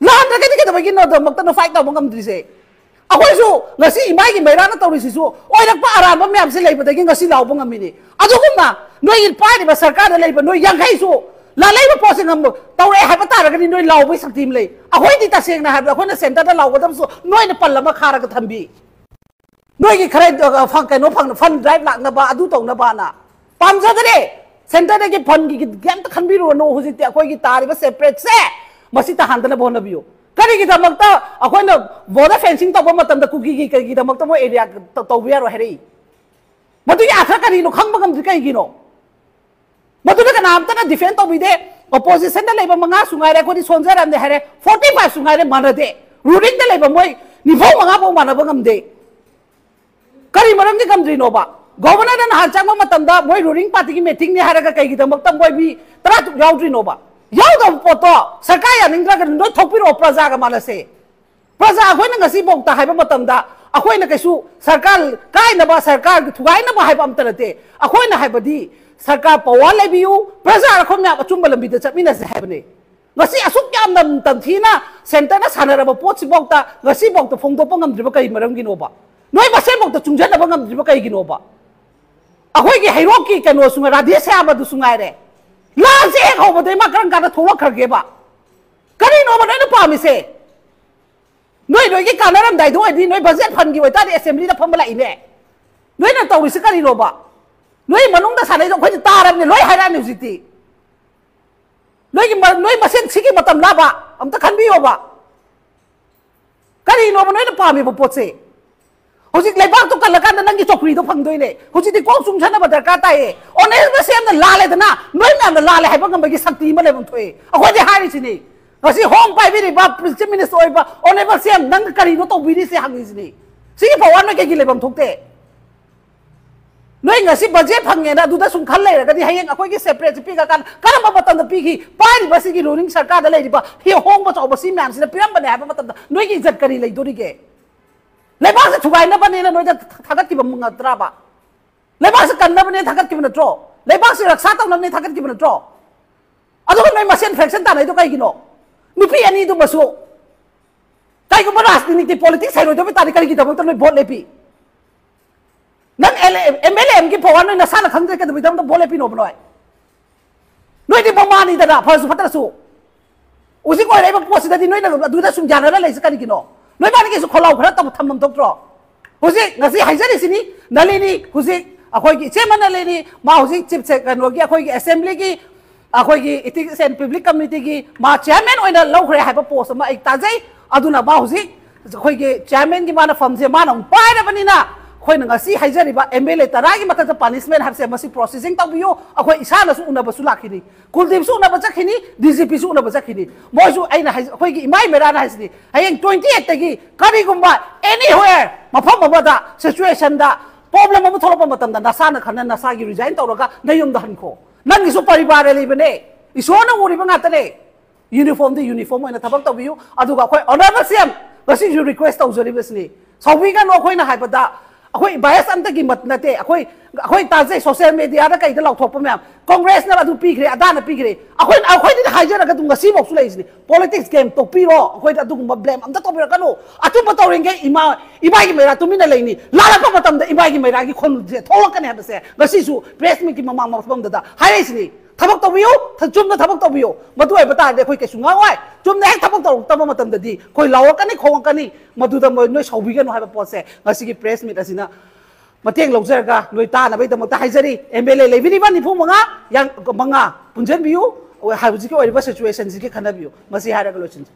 ꯂꯥꯟꯗ꯭ꯔꯒꯗꯤ ꯀꯩꯗꯧꯕꯒꯤꯅꯣꯗꯃꯛꯇꯅ fight ꯇꯧꯕ ꯉꯝꯗ꯭ꯔꯤꯁꯦ? ꯑꯩꯈꯣꯏꯁꯨ ꯉꯁꯤ ꯏꯃꯥꯒꯤ ꯃꯩꯔꯥꯅ ꯇꯧꯔꯤꯁꯤꯁꯨ ꯑꯣꯏꯔꯛꯄ ꯑꯔꯥꯟꯕ ꯃꯌꯥꯝꯁꯦ ꯂꯩꯕꯗꯒꯤ ꯉꯁꯤ ꯂꯥꯎꯕ ꯉꯝꯃꯤꯅꯤ꯫ ꯑꯗꯨꯒꯨꯝꯅ ꯅꯣꯏꯒꯤ ꯄꯥꯏꯔꯤꯕ ꯁꯔꯀꯥꯔꯗ ꯂꯩꯕ ꯅꯣꯏ ꯌꯥꯡꯈꯩꯁꯨ ꯂꯥꯜꯂꯛꯏꯕ ꯄꯣꯠꯁꯦ ꯉꯝꯕ ꯇꯧꯔꯛꯑꯦ ꯍꯥꯏꯕ ꯇꯥꯔꯒꯗꯤ ꯅꯣꯏ ꯂꯥꯎꯕꯒꯤ ꯁꯛꯇꯤ ꯑꯃ ꯂꯩ꯫ ꯑꯩꯈꯣꯏꯗꯤ ꯇꯁꯦꯡꯅ ꯍꯥꯏꯕꯗ ꯑꯩꯈꯣꯏꯅ centre ꯗ ꯂꯥꯎꯒꯗꯕꯁꯨ ꯅꯣꯏꯅ ꯄꯜ ꯑꯃ ꯈꯥꯔꯒ ꯊꯝꯕꯤ꯫ ꯅꯣꯏꯒꯤ ꯈꯔ, ꯑ, ꯐ-, ꯀꯩꯅꯣ ꯐꯪ-, fund drive ꯂꯥꯛꯅꯕ, ꯑꯗꯨ ꯇꯧꯅꯕꯅ꯫ ꯄꯥꯝꯖꯗꯔꯦ꯫ Centre ꯗꯒꯤ fund ꯒꯤ ꯀꯩꯝꯇ ꯈꯟꯕꯤꯔꯨꯔꯅꯨ꯫ ꯍꯧꯖꯤꯛꯇꯤ ꯑꯩꯈꯣꯏꯒꯤ ꯇꯥꯔꯤꯕ separate ꯁꯦ ꯃꯁꯤ ꯇꯥꯍꯟꯗꯅꯕ ꯍꯣꯠꯅꯕꯤꯌꯨ꯫ ꯀꯔꯤꯒꯤꯗꯃꯛꯇ ꯑꯩꯈꯣꯏꯅ border fencing ꯇꯧꯕ ꯃꯇꯝꯗ ꯀꯨꯀꯤꯒꯤ ꯀꯩꯒꯤꯗꯃꯛꯇ ꯃꯣꯏ area ꯇ-, ꯇꯧꯕ ꯌꯥꯔꯣꯏ ꯍꯥꯏꯔꯛꯏ? ꯃꯗꯨꯒꯤ ꯑꯥꯊ꯭ꯔ ꯀꯔꯤꯅꯣ ꯈꯪꯕ ꯉꯝꯗ꯭ꯔꯤ ꯀꯩꯒꯤꯅꯣ? ꯃꯗꯨꯗ ꯀꯅꯥꯝꯇꯅ defend ꯇꯧꯕꯤꯗꯦ꯫ Opposition ꯗ ꯂꯩꯕ ꯃꯉꯥꯁꯨ ꯉꯥꯏꯔꯦ, ꯑꯩꯈꯣꯏꯗꯤ ꯁꯣꯟꯖꯔꯝꯅꯦ ꯍꯥꯏꯔꯦ, forty five ꯁꯨ ꯉꯥꯏꯔꯦ, ꯃꯥꯟꯅꯗꯦ꯫ Ruling ꯗ ꯂꯩꯕ ꯃꯣꯏ ꯅꯤꯐꯨ ꯃꯉꯥ ꯐꯥꯎ ꯃꯥꯟꯅꯕ ꯉꯝꯗꯦ꯫ ꯀꯔꯤ ꯃꯔꯝꯒꯤ ꯉꯝꯗ꯭ꯔꯤꯅꯣꯕ? Governor ꯅ ꯅꯍꯥꯟ ꯆꯪꯕ ꯃꯇꯝꯗ ꯃꯣꯏ ruling party ꯒꯤ meeting ꯅꯤ ꯍꯥꯏꯔꯒ ꯀꯩꯒꯤꯗꯃꯛꯇ ꯃꯣꯏ ꯃꯤ ꯇꯔꯥ ꯇꯔꯨꯛ ꯌꯥꯎꯗ꯭ꯔꯤꯅꯣꯕ? ꯌꯥꯎꯗꯕ ꯄꯣꯠꯇꯣ ꯁꯔꯀꯥꯔ ꯌꯥꯅꯤꯡꯗ꯭ꯔꯒꯗꯤ ꯂꯣꯏ ꯊꯣꯛꯄꯤꯔꯛꯑꯣ, ꯄ꯭ꯔꯖꯥꯒ ꯃꯥꯟꯅꯁꯦ꯫ ꯄ꯭ꯔꯖꯥ ꯑꯩꯈꯣꯏꯅ ꯉꯁꯤꯐꯥꯎꯗ ꯍꯥꯏꯕ ꯃꯇꯝꯗ ꯑꯩꯈꯣꯏꯅ ꯀꯩꯁꯨ ꯁꯔꯀꯥꯔ ꯀꯥꯏꯅꯕ, ꯁꯔꯀꯥꯔ ꯊꯨꯒꯥꯏꯅꯕ ꯍꯥꯏꯕ ꯑꯝꯇ ꯅꯠꯇꯦ꯫ ꯑꯩꯈꯣꯏꯅ ꯍꯥꯏꯕꯗꯤ ꯁꯔꯀꯥꯔ power ꯂꯩꯕꯤꯌꯨ, ꯄ꯭ꯔꯖꯥ ꯑꯩꯈꯣꯏ ꯃꯌꯥꯝ ꯑꯆꯨꯝꯕ ꯂꯝꯕꯤꯗ ꯆꯠꯃꯤꯟꯅꯁꯦ ꯍꯥꯏꯕꯅꯤ꯫ ꯉꯁꯤ ꯑꯁꯨꯛ ꯌꯥꯝꯅ ꯇꯝꯊꯤꯅ centre ꯅ ꯁꯥꯟꯅꯔꯕ ꯄꯣꯠꯁꯤꯐꯥꯎꯗ ꯉꯁꯤꯐꯥꯎꯗ ꯐꯣꯡꯗꯣꯛꯄ ꯉꯝꯗ꯭ꯔꯤꯕ ꯀꯔꯤ ꯃꯔꯝꯒꯤꯅꯣꯕ? ꯅꯣꯏ ꯃꯁꯦꯟꯐꯥꯎꯗ ꯆꯨꯡꯁꯤꯟꯅꯕ ꯉꯝꯗ꯭ꯔꯤꯕ ꯀꯩꯒꯤꯅꯣꯕ? ꯑꯩꯈꯣꯏꯒꯤ ꯍꯩꯔꯣꯛꯀꯤ ꯀꯩꯅꯣꯁꯨ ꯉꯥꯏ, ꯔꯥꯙꯦ ꯁ꯭ꯌꯥꯝ ꯑꯗꯨꯁꯨ ꯉꯥꯏꯔꯦ, ꯂꯥꯟꯁꯦ ꯍꯦꯛ ꯍꯧꯕꯗꯩ ꯃꯥ ꯀꯔꯝ ꯀꯥꯟꯗ ꯊꯣꯛꯂꯛꯈ꯭ꯔꯒꯦꯕ? ꯀꯔꯤꯅꯣꯕ ꯅꯣꯏꯅ ꯄꯥꯝꯃꯤꯁꯦ? ꯅꯣꯏ ꯅꯣꯏꯒꯤ ꯀꯥꯟꯅꯔꯝꯗꯥꯏꯗ ꯑꯣꯏꯗꯤ ꯅꯣꯏ budget fund ꯒꯤ ꯑꯣꯏꯇꯥꯔꯗꯤ assembly ꯗ ꯐꯝꯕ ꯂꯥꯛꯏꯅꯦ꯫ ꯅꯣꯏꯅ ꯇꯧꯔꯤꯁꯤ ꯀꯔꯤꯅꯣꯕ? ꯅꯣꯏ ꯃꯅꯨꯡꯗ ꯁꯥꯟꯅꯩꯗꯣ ꯑꯩꯈꯣꯏꯗꯤ ꯇꯥꯔꯕꯅꯦ, ꯂꯣꯏ ꯍꯥꯏꯔꯛꯑꯅꯤ ꯍꯧꯖꯤꯛꯇꯤ꯫ ꯅꯣꯏꯒꯤ ꯃ-, ꯅꯣꯏ ꯃꯁꯦꯟ ꯁꯤꯒꯤ ꯃꯇꯝ ꯂꯥꯕ ꯑꯝꯇ ꯈꯟꯕꯤꯌꯣꯕ꯫ ꯀꯔꯤꯅꯣꯕ ꯅꯣꯏꯅ ꯄꯥꯝꯃꯤꯕ ꯄꯣꯠꯁꯦ? ꯍꯧꯖꯤꯛ ꯂꯩꯕꯥꯛꯇꯣ ꯀꯜꯂꯀꯥꯟꯗ ꯅꯪꯒꯤ ꯆꯧꯀ꯭ꯔꯤꯗꯣ ꯐꯪꯗꯣꯏꯅꯦ꯫ ꯍꯧꯖꯤꯛꯇꯤ ꯀꯣꯛ ꯆꯨꯡꯁꯟꯅꯕ ꯗꯔꯀꯥꯔ ꯇꯥꯏꯌꯦ꯫ Honourable ꯁꯤ ꯑꯦꯝꯅ ꯂꯥꯜꯂꯦꯗꯅ, ꯅꯣꯏ ꯃꯌꯥꯝꯅ ꯂꯥꯜꯂꯦ ꯍꯥꯏꯕ ꯉꯝꯕꯒꯤ ꯁꯛꯇꯤ ꯑꯃ ꯂꯩꯐꯝ ꯊꯣꯛꯑꯦ꯫ ꯑꯩꯈꯣꯏꯗꯤ ꯍꯥꯏꯔꯤꯁꯤꯅꯤ, ꯉꯁꯤ home ꯄꯥꯏꯕꯤꯔꯤꯕ, Chief Minister ꯑꯣꯏꯕ Honourable ꯁꯤ ꯑꯦꯝ, ꯅꯪ ꯀꯔꯤꯅꯣ ꯇꯧꯕꯤꯔꯤꯁꯦ ꯍꯪꯉꯤꯁꯤꯅꯤ꯫ ꯁꯤꯒꯤ power ꯅꯣꯏ ꯀꯩꯒꯤ ꯂꯩꯐꯝ ꯊꯣꯛꯇꯦ? ꯅꯣꯏ ꯉꯁꯤ budget ꯐꯪꯉꯦꯅ ꯑꯗꯨꯗ ꯁꯨꯝ ꯈꯜ ꯂꯩꯔꯒꯗꯤ ꯍꯌꯦꯡ ꯑꯩꯈꯣꯏꯒꯤ separate ꯁꯤ ꯄꯤꯈ꯭ꯔꯀꯥꯟꯗ ꯀꯔꯝꯕ ꯃꯇꯝꯗ ꯄꯤꯈꯤ? ꯄꯥꯏꯔꯤꯕ ꯁꯤꯒꯤ ruling ꯁꯔꯀꯥꯔꯗ ꯂꯩꯔꯤꯕ ꯍꯤ-, ꯑꯍꯣꯡꯕ ꯆꯥꯎꯕ ꯁꯤ ꯃꯌꯥꯝꯁꯤꯅ ꯄꯤꯔꯝꯕꯅꯦ ꯍꯥꯏꯕ ꯃꯇꯝꯗ ꯅꯣꯏꯒꯤ ꯏꯖꯠ ꯀꯔꯤ ꯂꯩꯗꯣꯔꯤꯒꯦ? ꯂꯩꯕꯥꯛꯁꯦ ꯊꯨꯒꯥꯏꯅꯕꯅꯦꯅ ꯅꯣꯏꯗ ꯊꯥꯒꯠꯈꯤꯕ ꯅꯠꯇ꯭ꯔꯕ? ꯂꯩꯕꯥꯛꯁꯦ ꯀꯟꯅꯕꯅꯦ ꯊꯥꯒꯠꯈꯤꯕ ꯅꯠꯇ꯭ꯔꯣ? ꯂꯩꯕꯥꯛꯁꯦ ꯔꯛꯁꯥ ꯇꯧꯅꯕꯅꯦ ꯊꯥꯒꯠꯈꯤꯕ ꯅꯠꯇ꯭ꯔꯣ? ꯑꯗꯨꯒ ꯅꯣꯏ ꯃꯁꯦꯟ ꯐ꯭ꯔꯦꯛꯁꯟ ꯇꯥꯅꯩꯗꯣ ꯀꯩꯒꯤꯅꯣ? ꯅꯨꯄꯤ ꯑꯅꯤꯗꯨꯃꯁꯨ ꯀꯩꯒꯨꯝꯕ ꯔꯥꯖꯅꯤꯇꯤ ꯄꯣꯂꯤꯇꯤꯛꯁ ꯍꯩꯔꯣꯏꯗꯕ ꯇꯥꯔꯗꯤ ꯀꯔꯤꯒꯤꯗꯃꯛꯇ ꯅꯣꯏ ꯚꯣꯠ ꯂꯦꯞꯄꯤ? ꯅꯪ ꯑꯦꯝ ꯑꯦꯜ ꯑꯦ ꯑꯦꯝꯒꯤ ꯄꯋꯥꯔ ꯅꯣꯏ ꯅꯁꯥꯅ ꯈꯪꯗ꯭ꯔꯦ ꯀꯩꯗꯧꯕꯩꯗꯃꯛꯇ ꯚꯣꯠ ꯂꯦꯞꯄꯤꯅꯣꯕ ꯅꯣꯏ? ꯅꯣꯏꯗꯤ ꯃꯃꯥꯅꯤꯗꯅ, ꯐꯔꯁꯨ ꯐꯠꯇ꯭ꯔꯁꯨ꯫ ꯍꯧꯖꯤꯛ ꯑꯣꯏꯔꯛꯏꯕ ꯄꯣꯠꯁꯤꯗꯗꯤ ꯅꯣꯏꯅ ꯑꯗꯨꯗ ꯁꯨꯝ ꯌꯥꯅꯔ ꯂꯩꯁꯦ ꯀꯔꯤꯒꯤꯅꯣ? ꯅꯣꯏ ꯃꯥꯅꯤꯒꯤꯁꯨ ꯈꯣꯜꯂꯥꯎ ꯈꯔ ꯇꯧ ꯊꯝꯐꯝ ꯊꯣꯛꯇ꯭ꯔꯣ? ꯍꯧꯖꯤꯛ ꯉꯁꯤ ꯍꯥꯏꯖꯔꯤꯁꯤꯅꯤ, ꯅꯂꯤꯅꯤ ꯍꯧꯖꯤꯛ ꯑꯩꯈꯣꯏꯒꯤ ꯏꯆꯦꯃ ꯅꯂꯤꯅꯤ, ꯃꯥ ꯍꯧꯖꯤꯛ ꯆꯤꯞꯁꯦ ꯀꯩꯅꯣꯒꯤ ꯑꯩꯈꯣꯏꯒꯤ ꯑꯦꯁꯦꯝꯕ꯭ꯂꯤꯒꯤ ꯑꯩꯈꯣꯏꯒꯤ Ethics and Public Committeeꯒꯤ ꯃꯥ ꯆꯤꯌꯔꯃꯦꯟ ꯑꯣꯏꯅ ꯂꯧꯈ꯭ꯔꯦ ꯍꯥꯏꯕ ꯄꯣꯁ ꯑꯃ ꯑꯩ ꯇꯥꯖꯩ꯫ ꯑꯗꯨꯅ ꯃꯥ ꯍꯧꯖꯤꯛ ꯑꯩꯈꯣꯏꯒꯤ ꯆꯤꯌꯔꯃꯦꯟꯒꯤ ꯃꯥꯅ ꯐꯝꯁꯦ ꯃꯥꯅ ꯑꯃꯨꯛ ꯄꯥꯏꯔꯕꯅꯤꯅ ꯑꯩꯈꯣꯏꯅ ꯉꯁꯤ ꯍꯥꯏꯖꯔꯤꯕ ꯑꯦꯝ ꯑꯦꯜ ꯑꯦ ꯇꯔꯥꯒꯤ ꯃꯊꯛꯇ ꯄꯥꯅꯤꯁꯃꯦꯟ ꯍꯥꯏꯕꯁꯦ ꯃꯁꯤ ꯄ꯭ꯔꯣꯁꯦꯁꯤꯡ ꯇꯧꯕꯤꯌꯨ꯫ ꯑꯩꯈꯣꯏ ꯏꯁꯥꯅꯁꯨ ꯎꯅꯕꯁꯨ ꯂꯥꯛꯈꯤꯅꯤ, ꯀꯨꯜꯗꯤꯞꯁꯨ ꯎꯅꯕ ꯆꯠꯈꯤꯅꯤ, ꯗꯤ ꯖꯤ ꯄꯤꯁꯨ ꯎꯅꯕ ꯆꯠꯈꯤꯅꯤ꯫ ꯃꯣꯏꯁꯨ ꯑꯩꯅ ꯍꯥꯏ-, ꯑꯩꯈꯣꯏꯒꯤ ꯏꯃꯥ ꯏꯃꯦꯔꯥꯅ ꯍꯥꯏꯁꯤꯗꯤ ꯍꯌꯦꯡ twenty eightꯇꯒꯤ ꯀꯔꯤꯒꯨꯝꯕ anywhere ꯃꯐꯝ ꯑꯃꯗ ꯁꯤꯆꯨꯋꯦꯁꯟꯗ ꯄ꯭ꯔꯣꯕ꯭ꯂꯦꯝ ꯑꯃ ꯊꯣꯛꯂꯛꯄ ꯃꯇꯝꯗ ꯅꯁꯥꯅ ꯈꯟꯅ ꯅꯁꯥꯒꯤ ꯔꯤꯖꯥꯏꯟ ꯇꯧꯔꯒ ꯅꯌꯨꯝꯗ ꯍꯟꯈꯣ꯫ ꯅꯪꯒꯤꯁꯨ ꯄꯔꯤꯕꯥꯔ ꯂꯩꯕꯅꯦ, ꯏꯁꯣꯔꯅ ꯎꯔꯤꯕ ꯉꯥꯛꯇꯅꯦ꯫ ꯌꯨꯅꯤꯐꯣꯔꯝꯗꯤ ꯌꯨꯅꯤꯐꯣꯔꯝ ꯑꯣꯏꯅ ꯊꯕꯛ ꯇꯧꯕꯤꯌꯨ꯫ ꯑꯗꯨꯒ ꯑꯩꯈꯣꯏ ꯑꯣꯅꯔꯦꯕꯜ ꯁꯤ ꯑꯦꯝ ꯉꯁꯤꯁꯨ ꯔꯤꯀ꯭ꯋꯦꯁ ꯇꯧꯖꯔꯤꯕꯁꯤꯅꯤ, ꯁꯥꯎꯕꯤꯒꯅꯨ꯫ ꯑꯩꯈꯣꯏꯅ ꯍꯥꯏꯕꯗ ꯑꯩꯈꯣꯏ ꯕꯥꯏꯁ ꯑꯝꯇꯒꯤ ꯃꯠ-, ꯅꯠꯇꯦ꯫ ꯑꯩꯈꯣꯏ, ꯑꯩꯈꯣꯏ ꯇꯥꯖꯩ, ꯁꯣꯁꯤꯌꯦꯜ ꯃꯦꯗꯤꯌꯥꯗ ꯀꯩꯗ ꯂꯥꯎꯊꯣꯛꯄ ꯃꯌꯥꯝ, ꯀꯣꯡꯒ꯭ꯔꯦꯁꯅ ꯑꯗꯨ ꯄꯤꯈ꯭ꯔꯦ, ꯑꯗꯥꯅ ꯄꯤꯈ꯭ꯔꯦ꯫ ꯑꯩꯈꯣꯏ, ꯑꯩꯈꯣꯏꯗꯤ ꯍꯥꯏꯖꯔꯒ ꯑꯗꯨꯝ ꯉꯁꯤꯐꯥꯎꯁꯨ ꯂꯩꯔꯤꯁꯤꯅꯤ꯫ ꯄꯣꯂꯤꯇꯤꯛꯁ ꯒꯦꯝ ꯇꯣꯛꯄꯤꯔꯣ, ꯑꯩꯈꯣꯏꯗ ꯑꯗꯨꯒꯨꯝꯕ ꯕ꯭ꯂꯦꯝ ꯑꯝꯇ ꯇꯧꯕꯤꯔꯛꯀꯅꯨ꯫ ꯑꯆꯨꯝꯕ ꯇꯧꯔꯤꯉꯩ ꯏꯃꯥ, ꯏꯃꯥꯒꯤ ꯃꯩꯔꯥ ꯇꯨꯃꯤꯟꯅ ꯂꯩꯅꯤ, ꯂꯥꯜꯂꯛꯄ ꯃꯇꯝꯗ ꯏꯃꯥꯒꯤ ꯃꯩꯔꯥꯒꯤ ꯈꯣꯟꯁꯦ ꯊꯣꯛꯂꯛꯀꯅꯤ ꯍꯥꯏꯕꯁꯦ ꯉꯁꯤꯁꯨ ꯄ꯭ꯔꯦꯁ ꯃꯤꯠꯀꯤ ꯃꯃꯥꯡ ꯃꯐꯝꯗꯨꯗ ꯍꯥꯏꯔꯛꯏꯁꯤꯅꯤ꯫ ꯊꯕꯛ ꯇꯧꯕꯤꯌꯨ, ꯊ-, ꯆꯨꯝꯅ ꯊꯕꯛ ꯇꯧꯕꯤꯌꯨ꯫ ꯃꯗꯨ ꯑꯣꯏꯕ ꯇꯥꯔꯗꯤ ꯑꯩꯈꯣꯏ ꯀꯩꯁꯨ ꯉꯥꯡꯉꯣꯏ꯫ ꯆꯨꯝꯅ ꯍꯦꯛ ꯊꯕꯛ ꯇꯧꯔꯛꯇꯕ ꯃꯇꯝꯗꯗꯤ ꯑꯩꯈꯣꯏ ꯂꯥꯎꯔꯛꯀꯅꯤ, ꯈꯣꯡꯉꯛꯀꯅꯤ꯫ ꯃꯗꯨꯗ ꯃꯣꯏ, ꯅꯣꯏ ꯁꯥꯎꯕꯤꯒꯅꯨ ꯍꯥꯏꯕ ꯄꯣꯠꯁꯦ ꯉꯁꯤꯒꯤ ꯄ꯭ꯔꯦꯁ ꯃꯤꯠ ꯑꯁꯤꯅ ꯃꯇꯦꯡ ꯂꯧꯖꯔꯒ ꯅꯣꯏ ꯇꯥꯅꯕꯒꯤꯗꯃꯛꯇ ꯍꯥꯏꯖꯔꯤ꯫ ꯑꯦꯝ ꯑꯦꯜ ꯑꯦ ꯂꯩꯕꯤꯔꯤꯕ ꯅꯤꯐꯨ ꯃꯉꯥ, ꯌꯥꯡ-, ꯃꯉꯥ ꯄꯨꯟꯁꯤꯟꯕꯤꯌꯨ꯫ ꯍꯧꯖꯤꯛꯀꯤ ꯑꯣꯏꯔꯤꯕ ꯁꯤꯆꯨꯋꯦꯁꯟꯁꯤꯒꯤ ꯈꯟꯅꯕꯤꯌꯨ꯫ ꯃꯁꯤ ꯍꯥꯏꯔꯒ ꯂꯣꯏꯁꯤꯟꯖꯔꯦ꯫